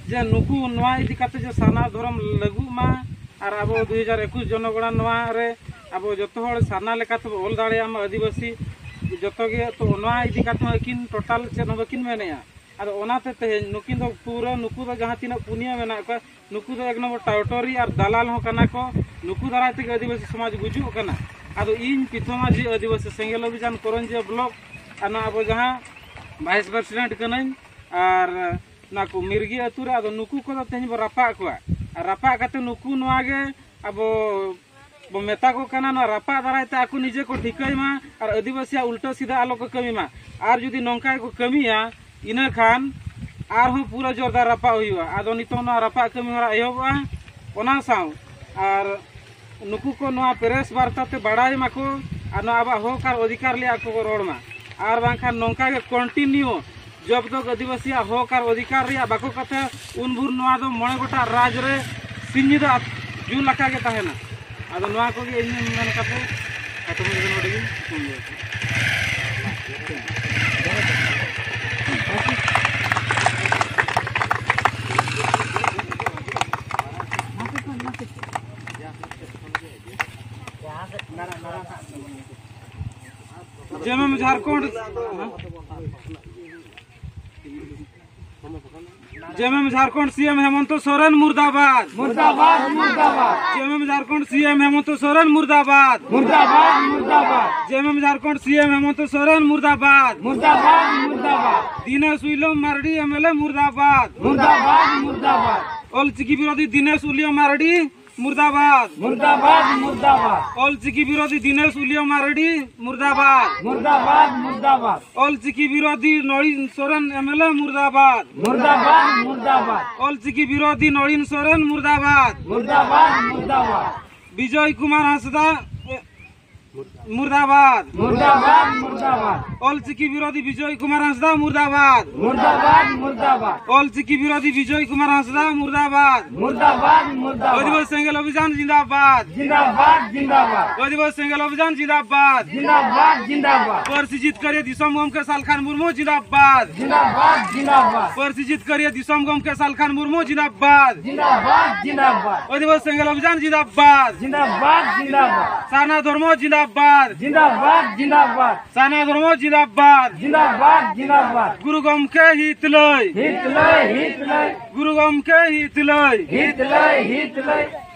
ᱡᱮ ᱱᱩᱠᱩ ᱱᱚᱣᱟ ᱤᱫᱤ ᱠᱟᱛᱮ ᱡᱮ ᱥᱟᱨᱱᱟ ᱫᱷᱚᱨᱚᱢ ᱞᱟᱹᱜᱩᱜ ᱢᱟ ᱟᱨ ᱟᱵᱚ ᱫᱩ ᱦᱟᱡᱟᱨ ᱮᱠᱩᱥ ᱡᱚᱱᱚᱜᱚᱬᱟ ᱱᱚᱣᱟ ᱨᱮ ᱟᱵᱚ ᱡᱚᱛᱚ ᱦᱚᱲ ᱥᱟᱨᱱᱟ ᱞᱮᱠᱟ ᱛᱮᱵᱚ ᱚᱞ ᱫᱟᱲᱮᱭᱟᱜ ᱢᱟ ᱟᱹᱫᱤᱵᱟᱹᱥᱤ ᱡᱚᱛᱚ ᱜᱮ, ᱛᱚ ᱱᱚᱣᱟ ᱤᱫᱤ ᱠᱟᱛᱮ ᱦᱚᱸ ᱟᱹᱠᱤᱱ ᱴᱳᱴᱟᱞ ᱪᱮᱫ ᱦᱚᱸ ᱵᱟᱹᱠᱤᱱ ᱢᱮᱱᱮᱜᱼᱟ᱾ ᱟᱫᱚ ᱚᱱᱟᱛᱮ ᱛᱮᱦᱮᱧ ᱱᱩᱠᱤᱱ ᱫᱚ ᱯᱩᱨᱟᱹ, ᱱᱩᱠᱩ ᱫᱚ ᱡᱟᱦᱟᱸ ᱛᱤᱱᱟᱹᱜ ᱯᱩᱱᱭᱟᱹ ᱢᱮᱱᱟᱜ ᱠᱚᱣᱟ, ᱱᱩᱠᱩ ᱫᱚ ᱮᱠ ᱱᱚᱢᱵᱚᱨ ᱴᱟᱣᱴᱚᱨᱤ ᱟᱨ ᱫᱟᱞᱟᱞ ᱦᱚᱸ ᱠᱟᱱᱟ ᱠᱚ᱾ ᱱᱩᱠᱩ ᱫᱟᱨᱟᱭ ᱛᱮᱜᱮ ᱟᱹᱫᱤᱵᱟᱹᱥᱤ ᱥᱚᱢᱟᱡᱽ ᱜᱩᱡᱩᱜ ᱠᱟᱱᱟ᱾ ᱟᱫᱚ ᱤᱧ ᱯᱤᱛᱷᱚ ᱢᱟᱹᱡᱷᱤ ᱟᱹᱫᱤᱵᱟᱹᱥᱤ ᱥᱮᱸᱜᱮᱞ ᱚᱵᱷᱤᱡᱟᱱ ᱠᱚᱨᱚᱧᱡᱤᱭᱟᱹ ᱵᱞᱚᱠ ᱟᱨ ᱱᱚᱣᱟ ᱟᱵᱚ ᱡᱟᱦᱟᱸ ᱵᱷᱟᱭᱤᱥ ᱯᱨᱮᱥᱤᱰᱮᱱᱴ ᱠᱟᱹᱱᱟᱹᱧ, ᱟᱨ ᱱᱚᱣᱟ ᱠᱚ ᱢᱤᱨᱜᱤ ᱟᱹᱛᱩ ᱨᱮ, ᱟᱫᱚ ᱱᱩᱠᱩ ᱠᱚᱫᱚ ᱛᱮᱦᱮᱧ ᱵᱚ ᱨᱟᱯᱟᱜ ᱠᱚᱣᱟ᱾ ᱟᱨ ᱨᱟᱯᱟᱜ ᱠᱟᱛᱮ ᱱᱩᱠᱩ ᱱᱚᱣᱟ ᱜᱮ ᱟᱵᱚ ᱵᱚ ᱢᱮᱛᱟ ᱠᱚ ᱠᱟᱱᱟ, ᱱᱚᱣᱟ ᱨᱟᱯᱟᱜ ᱫᱟᱨᱟᱭ ᱛᱮ ᱟᱠᱚ ᱱᱤᱡᱮ ᱠᱚ ᱴᱷᱤᱠᱟᱹᱭ ᱢᱟ ᱟᱨ ᱟᱹᱫᱤᱵᱟᱹᱥᱤᱭᱟᱜ ᱩᱞᱴᱟᱹ ᱥᱤᱫᱷᱟᱹ ᱟᱞᱚ ᱠᱚ ᱠᱟᱹᱢᱤ ᱢᱟ᱾ ᱟᱨ ᱡᱩᱫᱤ ᱱᱚᱝᱠᱟ ᱜᱮᱠᱚ ᱠᱟᱹᱢᱤᱭᱟ, ᱤᱱᱟᱹ ᱠᱷᱟᱱ ᱟᱨᱦᱚᱸ ᱯᱩᱨᱟᱹ ᱡᱳᱨᱫᱟᱨ ᱨᱟᱯᱟᱜ ᱦᱩᱭᱩᱜᱼᱟ᱾ ᱟᱫᱚ ᱱᱤᱛᱚᱝ ᱱᱚᱣᱟ ᱨᱟᱯᱟᱜ ᱠᱟᱹᱢᱤ ᱦᱚᱨᱟ ᱮᱦᱚᱵᱚᱜᱼᱟ᱾ ᱚᱱᱟ ᱥᱟᱶ ᱟᱨ ᱱᱩᱠᱩ ᱠᱚ ᱱᱚᱣᱟ ᱯᱨᱮᱥ ᱵᱟᱨᱛᱟ ᱛᱮ ᱵᱟᱲᱟᱭ ᱢᱟᱠᱚ ᱟᱨ ᱱᱚᱣᱟ ᱟᱵᱚᱣᱟᱜ ᱦᱚᱠ ᱟᱨ ᱚᱫᱷᱤᱠᱟᱨ ᱞᱟᱹᱜᱤᱫ ᱟᱠᱚ ᱠᱚ ᱨᱚᱲ ᱢᱟ᱾ ᱟᱨ ᱵᱟᱝᱠᱷᱟᱱ ᱱᱚᱝᱠᱟ ᱜᱮ ᱠᱚᱱᱴᱤᱱᱤᱭᱩ ᱡᱚᱵ ᱛᱚᱠ ᱟᱹᱫᱤᱵᱟᱹᱥᱤᱭᱟᱜ ᱦᱚᱠ ᱟᱨ ᱚᱫᱷᱤᱠᱟᱨ ᱨᱮᱭᱟᱜ ᱵᱟᱠᱚ ᱠᱟᱛᱷᱟ, ᱩᱱ ᱵᱷᱳᱨ ᱱᱚᱣᱟ ᱫᱚ ᱢᱚᱬᱮ ᱜᱚᱴᱟᱝ ᱨᱟᱡᱽ ᱨᱮ ᱥᱤᱧ ᱧᱤᱫᱟᱹ ᱟᱛ-, ᱡᱩᱞ ᱟᱠᱟ ᱜᱮ ᱛᱟᱦᱮᱱᱟ᱾ ᱟᱫᱚ ᱱᱚᱣᱟ ᱠᱚᱜᱮ ᱤᱧ ᱢᱮᱱ ᱠᱟᱛᱮ ᱠᱷᱟᱴᱚ ᱢᱟᱪᱷᱟ ᱱᱚᱰᱮ ᱜᱤᱧ ᱢᱩᱪᱟᱹᱫ ᱮᱫᱟ᱾ ᱡᱮᱢᱮᱢ ᱡᱷᱟᱲᱠᱷᱚᱸᱰ, ᱡᱮᱢᱮᱢ ᱡᱷᱟᱲᱠᱷᱚᱸᱰ ᱥᱤ ᱮᱢ ᱦᱮᱢᱚᱱᱛᱚ ᱥᱚᱨᱮᱱ ᱢᱩᱨᱫᱟᱵᱟᱫ᱾ ᱢᱩᱨᱫᱟᱵᱟᱫ, ᱢᱩᱨᱫᱟᱵᱟᱫ᱾ ᱡᱮᱢᱮᱢ ᱡᱷᱟᱲᱠᱷᱚᱸᱰ ᱥᱤ ᱮᱢ ᱦᱮᱢᱚᱱᱛᱚ ᱥᱚᱨᱮᱱ ᱢᱩᱨᱫᱟᱵᱟᱫ᱾ ᱢᱩᱨᱫᱟᱵᱟᱫ, ᱢᱩᱨᱫᱟᱵᱟᱫ᱾ ᱡᱮᱢᱮᱢ ᱡᱷᱟᱨᱠᱷᱚᱸᱰ ᱥᱤ ᱮᱢ ᱦᱮᱢᱚᱱᱛᱚ ᱥᱚᱨᱮᱱ ᱢᱩᱨᱫᱟᱵᱟᱫ᱾ ᱢᱩᱨᱫᱟᱵᱟᱫ, ᱢᱩᱨᱫᱟᱵᱟᱫ᱾ Dinesh William Marandi M L A ᱢᱩᱨᱫᱟᱵᱟᱫ᱾ ᱢᱩᱨᱫᱟᱵᱟᱫ, ᱢᱩᱨᱫᱟᱵᱟᱫ᱾ ᱚᱞ ᱪᱤᱠᱤ ᱵᱤᱨᱳᱫᱷᱤ ᱫᱤᱱᱮᱥ ᱩᱭᱞᱚᱢ ᱢᱟᱨᱰᱤ ᱢᱩᱨᱫᱟᱵᱟᱫ᱾ ᱢᱩᱨᱫᱟᱵᱟᱫ, ᱢᱩᱨᱫᱟᱵᱟᱫ᱾ ᱚᱞ ᱪᱤᱠᱤ ᱵᱤᱨᱳᱫᱷᱤ ᱫᱤᱱᱮᱥ ᱩᱭᱞᱚᱢ ᱢᱟᱨᱰᱤ ᱢᱩᱨᱫᱟᱵᱟᱫ᱾ ᱢᱩᱨᱫᱟᱵᱟᱫ, ᱢᱩᱨᱫᱟᱵᱟᱫ᱾ ᱚᱞ ᱪᱤᱠᱤ ᱵᱤᱨᱳᱫᱷᱤ Nalin Soren M L A ᱢᱩᱨᱫᱟᱵᱟᱫ᱾ ᱢᱩᱨᱫᱟᱵᱟᱫ, ᱢᱩᱨᱫᱟᱵᱟᱫ᱾ ᱚᱞ ᱪᱤᱠᱤ ᱵᱤᱨᱳᱫᱷᱤ ᱱᱚᱲᱤᱱ ᱥᱚᱨᱮᱱ ᱢᱩᱨᱫᱟᱵᱟᱫ᱾ ᱢᱩᱨᱫᱟᱵᱟᱫ, ᱢᱩᱨᱫᱟᱵᱟᱫ᱾ ᱵᱤᱡᱚᱭ ᱠᱩᱢᱟᱨ ᱦᱟᱸᱥᱫᱟ ᱢᱩᱨᱫᱟᱵᱟᱫ᱾ ᱢᱩᱨᱫᱟᱵᱟᱫ, ᱢᱩᱨᱫᱟᱵᱟᱫ᱾ ᱚᱞ ᱪᱤᱠᱤ ᱵᱤᱨᱳᱫᱷᱤ ᱵᱤᱡᱚᱭ ᱠᱩᱢᱟᱨ ᱦᱟᱸᱥᱫᱟ ᱢᱩᱨᱫᱟᱵᱟᱫ᱾ ᱢᱩᱨᱫᱟᱵᱟᱫ, ᱢᱩᱨᱫᱟᱵᱟᱫ᱾ ᱚᱞ ᱪᱤᱠᱤ ᱵᱤᱨᱳᱫᱷᱤ ᱵᱤᱡᱚᱭ ᱠᱩᱢᱟᱨ ᱦᱟᱸᱥᱫᱟ ᱢᱩᱨᱫᱟᱵᱟᱫ᱾ ᱢᱩᱨᱫᱟᱵᱟᱫ, ᱢᱩᱨᱫᱟᱵᱟᱫ᱾ ᱟᱹᱫᱤᱵᱟᱹᱥᱤ ᱥᱮᱸᱜᱮᱞ ᱚᱵᱷᱤᱡᱟᱱ ᱡᱤᱱᱫᱟᱵᱟᱫ᱾ ᱡᱤᱱᱫᱟᱵᱟᱫ, ᱡᱤᱱᱫᱟᱵᱟᱫ᱾ ᱟᱹᱫᱤᱵᱟᱹᱥᱤ ᱥᱮᱸᱜᱮᱞ ᱚᱵᱷᱤᱡᱟᱱ ᱡᱤᱱᱫᱟᱵᱟᱫ᱾ ᱡᱤᱱᱫᱟᱵᱟᱫ, ᱡᱤᱱᱫᱟᱵᱟᱫ᱾ ᱯᱟᱹᱨᱥᱤ ᱡᱤᱛᱠᱟᱹᱨᱤᱭᱟᱹ ᱫᱤᱥᱚᱢ ᱜᱚᱢᱠᱮ ᱥᱟᱞᱠᱷᱟᱱ ᱢᱩᱨᱢᱩ ᱡᱤᱱᱫᱟᱵᱟᱫ᱾ ᱡᱤᱱᱫᱟᱵᱟᱫ, ᱡᱤᱱᱫᱟᱵᱟᱫ᱾ ᱯᱟᱹᱨᱥᱤ ᱡᱤᱛᱠᱟᱹᱨᱤᱭᱟᱹ ᱫᱤᱥᱚᱢ ᱜᱚᱢᱠᱮ ᱥᱟᱞᱠᱷᱟᱱ ᱢᱩᱨᱢᱩ ᱡᱤᱱᱫᱟᱵᱟᱫ᱾ ᱡᱤᱱᱫᱟᱵᱟᱫ, ᱡᱤᱱᱫᱟᱵᱟᱫ᱾ ᱟᱹᱫᱤᱵᱟᱹᱥᱤ ᱥᱮᱸᱜᱮᱞ ᱚᱵᱷᱤᱡᱟᱱ ᱡᱤᱱᱫᱟᱵᱟᱫ᱾ ᱡᱤᱱᱫᱟᱵᱟᱫ, ᱡᱤᱱᱫᱟᱵᱟᱫ᱾ ᱥᱟᱨᱱᱟ ᱫᱷᱚᱨᱢᱚ ᱡᱤᱱᱫᱟᱵᱟᱫ᱾ ᱡᱤᱱᱫᱟᱵᱟᱫ, ᱡᱤᱱᱫᱟᱵᱟᱫ᱾ ᱥᱟᱨᱱᱟ ᱫᱷᱚᱨᱢᱚ ᱡᱤᱱᱫᱟᱵᱟᱫ᱾ ᱡᱤᱱᱫᱟᱵᱟᱫ, ᱡᱤᱱᱫᱟᱵᱟᱫ᱾ ᱜᱩᱨᱩ ᱜᱚᱢᱠᱮ ᱦᱤᱛ ᱞᱟᱹᱭ᱾ ᱦᱤᱛ ᱞᱟᱹᱭ, ᱦᱤᱛ ᱞᱟᱹᱭ᱾ ᱜᱩᱨᱩ ᱜᱚᱢᱠᱮ ᱦᱤᱛ ᱞᱟᱹᱭ᱾ ᱦᱤᱛ ᱞᱟᱹᱭ, ᱦᱤᱛ ᱞᱟᱹᱭ᱾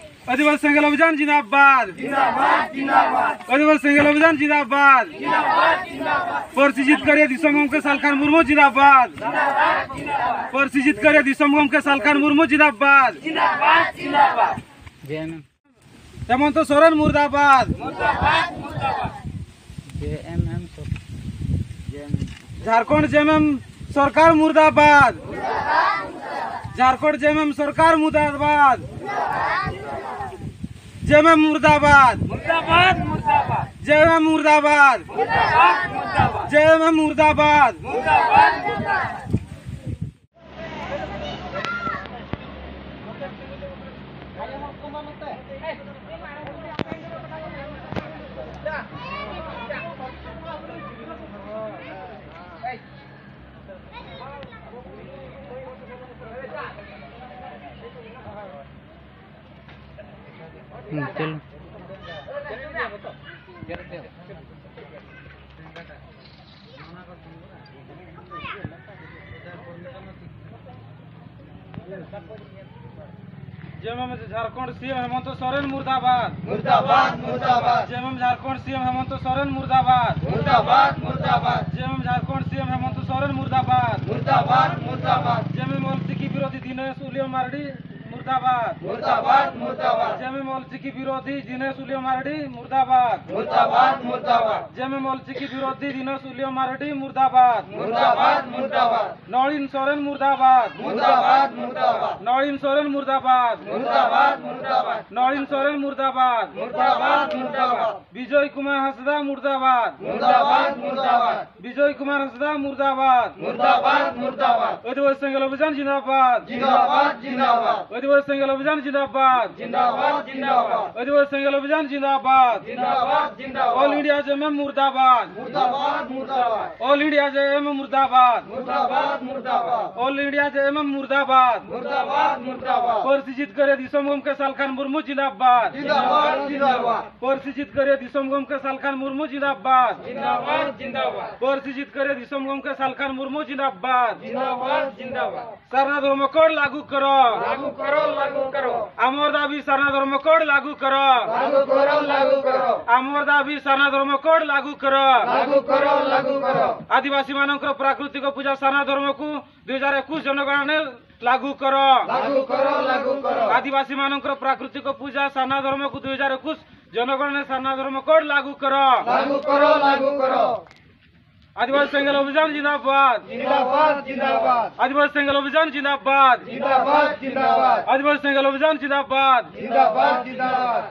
ᱟᱹᱫᱤᱵᱟᱹᱥᱤ ᱥᱮᱸᱜᱮᱞ ᱚᱵᱷᱤᱡᱟᱱ ᱡᱤᱱᱫᱟᱵᱟᱫ᱾ ᱡᱤᱱᱫᱟᱵᱟᱫ, ᱡᱤᱱᱫᱟᱵᱟᱫ᱾ ᱟᱹᱫᱤᱵᱟᱹᱥᱤ ᱥᱮᱸᱜᱮᱞ ᱚᱵᱷᱤᱡᱟᱱ ᱡᱤᱱᱫᱟᱵᱟᱫ᱾ ᱡᱤᱱᱫᱟᱵᱟᱫ, ᱡᱤᱱᱫᱟᱵᱟᱫ᱾ ᱯᱟᱹᱨᱥᱤ ᱡᱤᱛᱠᱟᱹᱨᱤᱭᱟᱹ ᱫᱤᱥᱚᱢ ᱜᱚᱢᱠᱮ ᱥᱟᱞᱠᱷᱟᱱ ᱢᱩᱨᱢᱩ ᱡᱤᱱᱫᱟᱵᱟᱫ᱾ ᱡᱤᱱᱫᱟᱵᱟᱫ, ᱡᱤᱱᱫᱟᱵᱟᱫ᱾ ᱯᱟᱹᱨᱥᱤ ᱡᱤᱛᱠᱟᱹᱨᱤᱭᱟᱹ ᱫᱤᱥᱚᱢ ᱜᱚᱢᱠᱮ ᱥᱟᱞᱠᱷᱟᱱ ᱢᱩᱨᱢᱩ ᱡᱤᱱᱫᱟᱵᱟᱫ᱾ ᱡᱤᱱᱫᱟᱵᱟᱫ, ᱡᱤᱱᱫᱟᱵᱟᱫ᱾ ᱡᱮ ᱮᱢ ᱮᱢ᱾ ᱦᱮᱢᱚᱱᱛᱚ ᱥᱚᱨᱮᱱ ᱢᱩᱨᱫᱟᱵᱟᱫ᱾ ᱢᱩᱨᱫᱟᱵᱟᱫ, ᱢᱩᱨᱫᱟᱵᱟᱫ᱾ ᱡᱮ ᱮᱢ ᱮᱢ ᱥᱚᱨ-, ᱡᱮ ᱮᱢ ᱮᱢ᱾ ᱡᱷᱟᱲᱠᱷᱚᱸᱰ ᱡᱮ ᱮᱢ ᱮᱢ ᱥᱚᱨᱠᱟᱨ ᱢᱩᱨᱫᱟᱵᱟᱫ᱾ ᱡᱷᱟᱲᱠᱷᱚᱸᱰ ᱡᱮ ᱮᱢ ᱮᱢ ᱥᱚᱨᱠᱟᱨ ᱢᱩᱨᱫᱟᱵᱟᱫ᱾ ᱡᱮ ᱮᱢ ᱮᱢ ᱢᱩᱨᱫᱟᱵᱟᱫ᱾ ᱢᱩᱨᱫᱟᱵᱟᱫ, ᱢᱩᱨᱫᱟᱵᱟᱫ᱾ ᱡᱮ ᱮᱢ ᱮᱢ ᱢᱩᱨᱫᱟᱵᱟᱫ᱾ ᱢᱩᱨᱫᱟᱵᱟᱫ, ᱢᱩᱨᱫᱟᱵᱟᱫ᱾ ᱡᱮ ᱮᱢ ᱮᱢ ᱢᱩᱨᱫᱟᱵᱟᱫ᱾ ᱢᱩᱨᱫᱟᱵᱟᱫ, ᱢᱩᱨᱫᱟᱵᱟᱫ᱾ ᱦᱩᱸ, ᱪᱚᱞᱚ᱾ ᱡᱮ ᱮᱢ ᱮᱢ ᱡᱷᱟᱲᱠᱷᱚᱸᱰ ᱥᱤ ᱮᱢ ᱦᱮᱢᱚᱱᱛᱚ ᱥᱚᱨᱮᱱ ᱢᱩᱨᱫᱟᱵᱟᱫ᱾ ᱢᱩᱨᱫᱟᱵᱟᱫ, ᱢᱩᱨᱫᱟᱵᱟᱫ᱾ ᱡᱮ ᱮᱢ ᱮᱢ ᱡᱷᱟᱲᱠᱷᱚᱸᱰ ᱥᱤ ᱮᱢ ᱦᱮᱢᱚᱱᱛᱚ ᱥᱚᱨᱮᱱ ᱢᱩᱨᱫᱟᱵᱟᱫ᱾ ᱢᱩᱨᱫᱟᱵᱟᱫ, ᱢᱩᱨᱫᱟᱵᱟᱫ᱾ ᱡᱮ ᱮᱢ ᱮᱢ ᱡᱷᱟᱲᱠᱷᱚᱸᱰ ᱥᱤ ᱮᱢ ᱦᱮᱢᱚᱱᱛᱚ ᱥᱚᱨᱮᱱ ᱢᱩᱨᱫᱟᱵᱟᱫ᱾ ᱢᱩᱨᱫᱟᱵᱟᱫ, ᱢᱩᱨᱫᱟᱵᱟᱫ᱾ ᱡᱮ ᱮᱢ ᱮᱢ ᱚᱞᱪᱤᱠᱤ ᱵᱤᱨᱳᱫᱷᱤ ᱫᱤᱱᱮᱥ ᱩᱞᱤᱭᱟᱹ ᱢᱟᱨᱰᱤ ᱢᱩᱨᱫᱟᱵᱟᱫ᱾ ᱢᱩᱨᱫᱟᱵᱟᱫ, ᱢᱩᱨᱫᱟᱵᱟᱫ᱾ ᱡᱮ ᱮᱢ ᱮᱢ ᱚᱞᱪᱤᱠᱤ ᱵᱤᱨᱳᱫᱷᱤ ᱫᱤᱱᱮᱥ ᱩᱞᱤᱭᱟᱹ ᱢᱟᱨᱰᱤ ᱢᱩᱨᱫᱟᱵᱟᱫ᱾ ᱢᱩᱨᱫᱟᱵᱟᱫ, ᱢᱩᱨᱫᱟᱵᱟᱫ᱾ ᱡᱮ ᱮᱢ ᱮᱢ ᱚᱞᱪᱤᱠᱤ ᱵᱤᱨᱳᱫᱷᱤ ᱫᱤᱱᱮᱥ ᱩᱞᱤᱭᱟᱹ ᱢᱟᱨᱰᱤ ᱢᱩᱨᱫᱟᱵᱟᱫ᱾ ᱢᱩᱨᱫᱟᱵᱟᱫ, ᱢᱩᱨᱫᱟᱵᱟᱫ᱾ ᱱᱚᱲᱤᱱ ᱥᱚᱨᱮᱱ ᱢᱩᱨᱫᱟᱵᱟᱫ᱾ ᱢᱩᱨᱫᱟᱵᱟᱫ, ᱢᱩᱨᱫᱟᱵᱟᱫ᱾ ᱱᱚᱲᱤᱱ ᱥᱚᱨᱮᱱ ᱢᱩᱨᱫᱟᱵᱟᱫ᱾ ᱢᱩᱨᱫᱟᱵᱟᱫ, ᱢᱩᱨᱫᱟᱵᱟᱫ᱾ ᱱᱚᱲᱤᱱ ᱥᱚᱨᱮᱱ ᱢᱩᱨᱫᱟᱵᱟᱫ᱾ ᱢᱩᱨᱫᱟᱵᱟᱫ, ᱢᱩᱨᱫᱟᱵᱟᱫ᱾ ᱵᱤᱡᱚᱭ ᱠᱩᱢᱟᱨ ᱦᱟᱸᱥᱫᱟ ᱢᱩᱨᱫᱟᱵᱟᱫ᱾ ᱢᱩᱨᱫᱟᱵᱟᱫ, ᱢᱩᱨᱫᱟᱵᱟᱫ᱾ ᱵᱤᱡᱚᱭ ᱠᱩᱢᱟᱨ ᱦᱟᱸᱥᱫᱟ ᱢᱩᱨᱫᱟᱵᱟᱫ᱾ ᱢᱩᱨᱫᱟᱵᱟᱫ, ᱢᱩᱨᱫᱟᱵᱟᱫ᱾ ᱟᱹᱫᱤᱵᱟᱹᱥᱤ ᱥᱮᱸᱜᱮᱞ ᱚᱵᱷᱤᱡᱟᱱ ᱡᱤᱱᱫᱟᱵᱟᱫ᱾ ᱡᱤᱱᱫᱟᱵᱟᱫ, ᱡᱤᱱᱫᱟᱵᱟᱫ᱾ ᱟᱹᱫᱤᱵᱟᱹᱥᱤ ᱥᱮᱸᱜᱮᱞ ᱚᱵᱷᱤᱡᱟᱱ ᱡᱤᱱᱫᱟᱵᱟᱫ। ᱡᱤᱱᱫᱟᱵᱟᱫ, ᱡᱤᱱᱫᱟᱵᱟᱫ। ᱟᱹᱫᱤᱵᱟᱹᱥᱤ ᱥᱮᱸᱜᱮᱞ ᱚᱵᱷᱤᱡᱟᱱ ᱡᱤᱱᱫᱟᱵᱟᱫ। ᱡᱤᱱᱫᱟᱵᱟᱫ, ᱡᱤᱱᱫᱟᱵᱟᱫ। All India J M M ᱢᱩᱨᱫᱟᱵᱟᱫ। ᱢᱩᱨᱫᱟᱵᱟᱫ, ᱢᱩᱨᱫᱟᱵᱟᱫ। All India J M M ᱢᱩᱨᱫᱟᱵᱟᱫ। ᱢᱩᱨᱫᱟᱵᱟᱫ, ᱢᱩᱨᱫᱟᱵᱟᱫ। All India J M M ᱢᱩᱨᱫᱟᱵᱟᱫ। ᱢᱩᱨᱫᱟᱵᱟᱫ, ᱢᱩᱨᱫᱟᱵᱟᱫ। ᱯᱟᱹᱨᱥᱤ ᱡᱤᱛᱠᱟᱹᱨᱤᱭᱟᱹ ᱫᱤᱥᱚᱢ ᱜᱚᱢᱠᱮ ᱥᱟᱞᱠᱷᱟᱱ ᱢᱩᱨᱢᱩ ᱡᱤᱱᱫᱟᱵᱟᱫ। ᱡᱤᱱᱫᱟᱵᱟᱫ, ᱡᱤᱱᱫᱟᱵᱟᱫ᱾ ᱯᱟᱹᱨᱥᱤ ᱡᱤᱛᱠᱟᱹᱨᱤᱭᱟᱹ ᱫᱤᱥᱚᱢ ᱜᱚᱢᱠᱮ ᱥᱟᱞᱠᱷᱟᱱ ᱢᱩᱨᱢᱩ ᱡᱤᱱᱫᱟᱵᱟᱫ। ᱡᱤᱱᱫᱟᱵᱟᱫ, ᱡᱤᱱᱫᱟᱵᱟᱫ᱾ ᱯᱟᱹᱨᱥᱤ ᱡᱤᱛᱠᱟᱹᱨᱤᱭᱟᱹ ᱫᱤᱥᱚᱢ ᱜᱚᱢᱠᱮ ᱥᱟᱞᱠᱷᱟᱱ ᱢᱩᱨᱢᱩ ᱡᱤᱱᱫᱟᱵᱟᱫ। ᱡᱤᱱᱫᱟᱵᱟᱫ, ᱡᱤᱱᱫᱟᱵᱟᱫ᱾ ᱥᱟᱨᱱᱟ ᱫᱷᱚᱨᱢᱚ ᱠᱳᱰ ᱞᱟᱹᱜᱩ ᱠᱚᱨᱚ᱾ ᱞᱟᱹᱜᱩ ᱠᱚᱨᱚ, ᱞᱟᱹᱜᱩ ᱠᱚᱨᱚ। ଆମର ଦାବି ସାରନା ଧର୍ମ କୋଡ ଲାଗୁ କର। ଲାଗୁ କର, ଲାଗୁ କର। ଆମର ଦାବି ସାରନା ଧର୍ମ କୋଡ ଲାଗୁ କର। ଲାଗୁ କର, ଲାଗୁ କର। ଆଦିବାସୀ ମାନଙ୍କର ପ୍ରାକୃତିକ ପୂଜା ସାରନା ଧର୍ମକୁ ଦୁଇ ହଜାର ଏକୋଇଶ ଜନଗଣନାରେ ଲାଗୁ କର। ଲାଗୁ କର, ଲାଗୁ କର। ଆଦିବାସୀ ମାନଙ୍କର ପ୍ରାକୃତିକ ପୂଜା ସାରନା ଧର୍ମକୁ ଦୁଇ ହଜାର ଏକୋଇଶ ଜନଗଣନାରେ ସାରନା ଧର୍ମ କୋଡ ଲାଗୁ କର। ଲାଗୁ କର, ଲାଗୁ କର। ଆଦିବାସୀ ସେଙ୍ଗେଲ ଅଭିଯାନ ଜିନ୍ଦାବାଦ। ଜିନ୍ଦାବାଦ, ଜିନ୍ଦାବାଦ। ଆଦିବାସୀ ସେଙ୍ଗେଲ ଅଭିଯାନ ଜିନ୍ଦାବାଦ। ଜିନ୍ଦାବାଦ, ଜିନ୍ଦାବାଦ। ଆଦିବାସୀ ସେଙ୍ଗେଲ ଅଭିଯାନ ଜିନ୍ଦାବାଦ। ଜିନ୍ଦାବାଦ, ଜିନ୍ଦାବାଦ।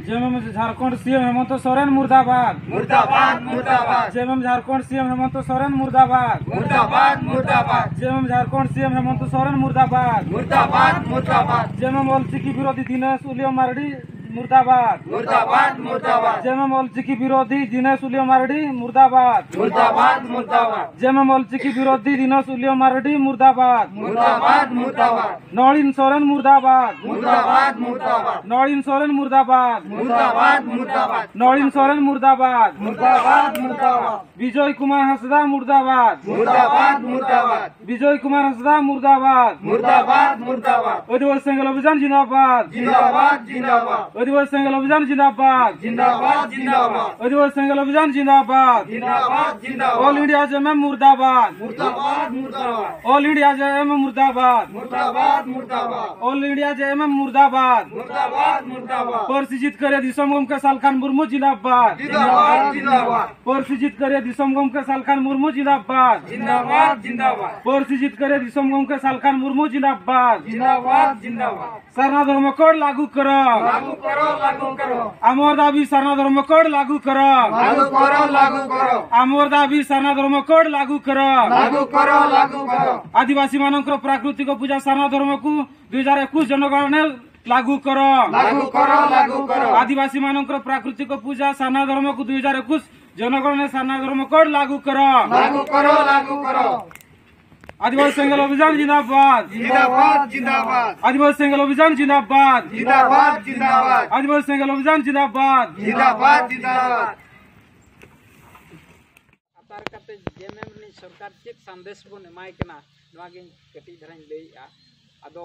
जेएमएम झारखंड सीएम हेमंत सोरेन मुर्दाबाद। मुर्दाबाद, मुर्दाबाद। जेएमएम झारखंड सीएम हेमंत सोरेन मुर्दाबाद। मुर्दाबाद, मुर्दाबाद। जेएमएम झारखंड सीएम हेमंत सोरेन मुर्दाबाद। मुर्दाबाद, मुर्दाबाद। जेएमएम ऑल चिकी विरोधी दिनेश उलिया मारडी मुर्दाबाद। मुर्दाबाद, मुर्दाबाद। जेएमएम ऑल चिकी विरोधी दिनेश उलिया मारडी मुर्दाबाद। मुर्दाबाद, मुर्दाबाद। जेएमएम ऑल चिकी विरोधी दिनेश उलिया मारडी मुर्दाबाद। मुर्दाबाद, मुर्दाबाद। नळीन सोरेन मुर्दाबाद। मुर्दाबाद, मुर्दाबाद। नळीन सोरेन मुर्दाबाद। मुर्दाबाद, मुर्दाबाद। नळीन सोरेन मुर्दाबाद। मुर्दाबाद, मुर्दाबाद। विजय कुमार हंसदा मुर्दाबाद। मुर्दाबाद, मुर्दाबाद। विजय कुमार हंसदा मुर्दाबाद। मुर्दाबाद, मुर्दाबाद। आदिवासी सेंगल अभियान जिंदाबाद। जिंदाबाद, जिंदाबाद। आदिवासी सेंगल अभियान जिंदाबाद। जिंदाबाद, जिंदाबाद। आदिवासी सेंगल अभियान जिंदाबाद। जिंदाबाद, जिंदाबाद। ऑल इंडिया जेएमएम मुर्दाबाद। मुर्दाबाद, मुर्दाबाद। ऑल इंडिया जेएमएम मुर्दाबाद। मुर्दाबाद, मुर्दाबाद। ऑल इंडिया जेएमएम मुर्दाबाद। मुर्दाबाद, मुर्दाबाद। ᱯᱟᱹᱨᱥᱤ ᱡᱤᱛᱠᱟᱹᱨᱤᱭᱟᱹ ᱫᱤᱥᱚᱢ ᱜᱚᱢᱠᱮ ᱥᱟᱞᱠᱷᱟᱱ ᱢᱩᱨᱢᱩ ᱡᱤᱱᱫᱟᱵᱟᱫ। जिंदाबाद, जिंदाबाद। ᱯᱟᱹᱨᱥᱤ ᱡᱤᱛᱠᱟᱹᱨᱤᱭᱟᱹ ᱫᱤᱥᱚᱢ ᱜᱚᱢᱠᱮ ᱥᱟᱞᱠᱷᱟᱱ ᱢᱩᱨᱢᱩ ᱡᱤᱱᱫᱟᱵᱟᱫ᱾ जिंदाबाद, जिंदाबाद। ᱯᱟᱹᱨᱥᱤ ᱡᱤᱛᱠᱟᱹᱨᱤᱭᱟᱹ ᱫᱤᱥᱚᱢ ᱜᱚᱢᱠᱮ ᱥᱟᱞᱠᱷᱟᱱ ᱢᱩᱨᱢᱩ ᱡᱤᱱᱫᱟᱵᱟᱫ᱾ जिंदाबाद, जिंदाबाद। ᱥᱟᱨᱱᱟ ᱫᱷᱚᱨᱢᱚ ᱠᱳᱰ ᱞᱟᱹᱜᱩ ᱠᱚᱨᱚ᱾ ᱞᱟᱹᱜᱩ करो, लागू करो। आमर दाबी सरना धर्म कोड लागू करो। लागू करो, लागू करो। आमर दाबी सरना धर्म कोड लागू करो। लागू करो, लागू करो। आदिवासी मानकर प्राकृतिक पूजा सरना धर्म को दुई हजार एकुश जनगणना लागू करो। लागू करो, लागू करो। आदिवासी मानकर प्राकृतिक पूजा सरना धर्म को दुई हजार एकुश जनगणना सरना धर्म कोड लागू करो। लागू करो, लागू करो। आदिवासी सेंगेल अभियान जिंदाबाद। जिंदाबाद, जिंदाबाद। आदिवासी सेंगेल अभियान जिंदाबाद। जिंदाबाद, जिंदाबाद। आदिवासी सेंगेल अभियान जिंदाबाद। जिंदाबाद, जिंदाबाद। ᱟᱛᱟᱨ ᱠᱟᱛᱮ ᱡᱮᱢᱮᱢ ᱨᱤᱱᱤᱡ ᱥᱚᱨᱠᱟᱨ ᱪᱮᱫ ᱥᱟᱸᱫᱮᱥ ᱵᱚᱱ ᱮᱢᱟᱭ ᱠᱟᱱᱟ, ᱱᱚᱣᱟ ᱜᱮ ᱠᱟᱹᱴᱤᱡ ᱫᱷᱟᱨᱟᱧ ᱞᱟᱹᱭᱮᱜᱼᱟ᱾ ᱟᱫᱚ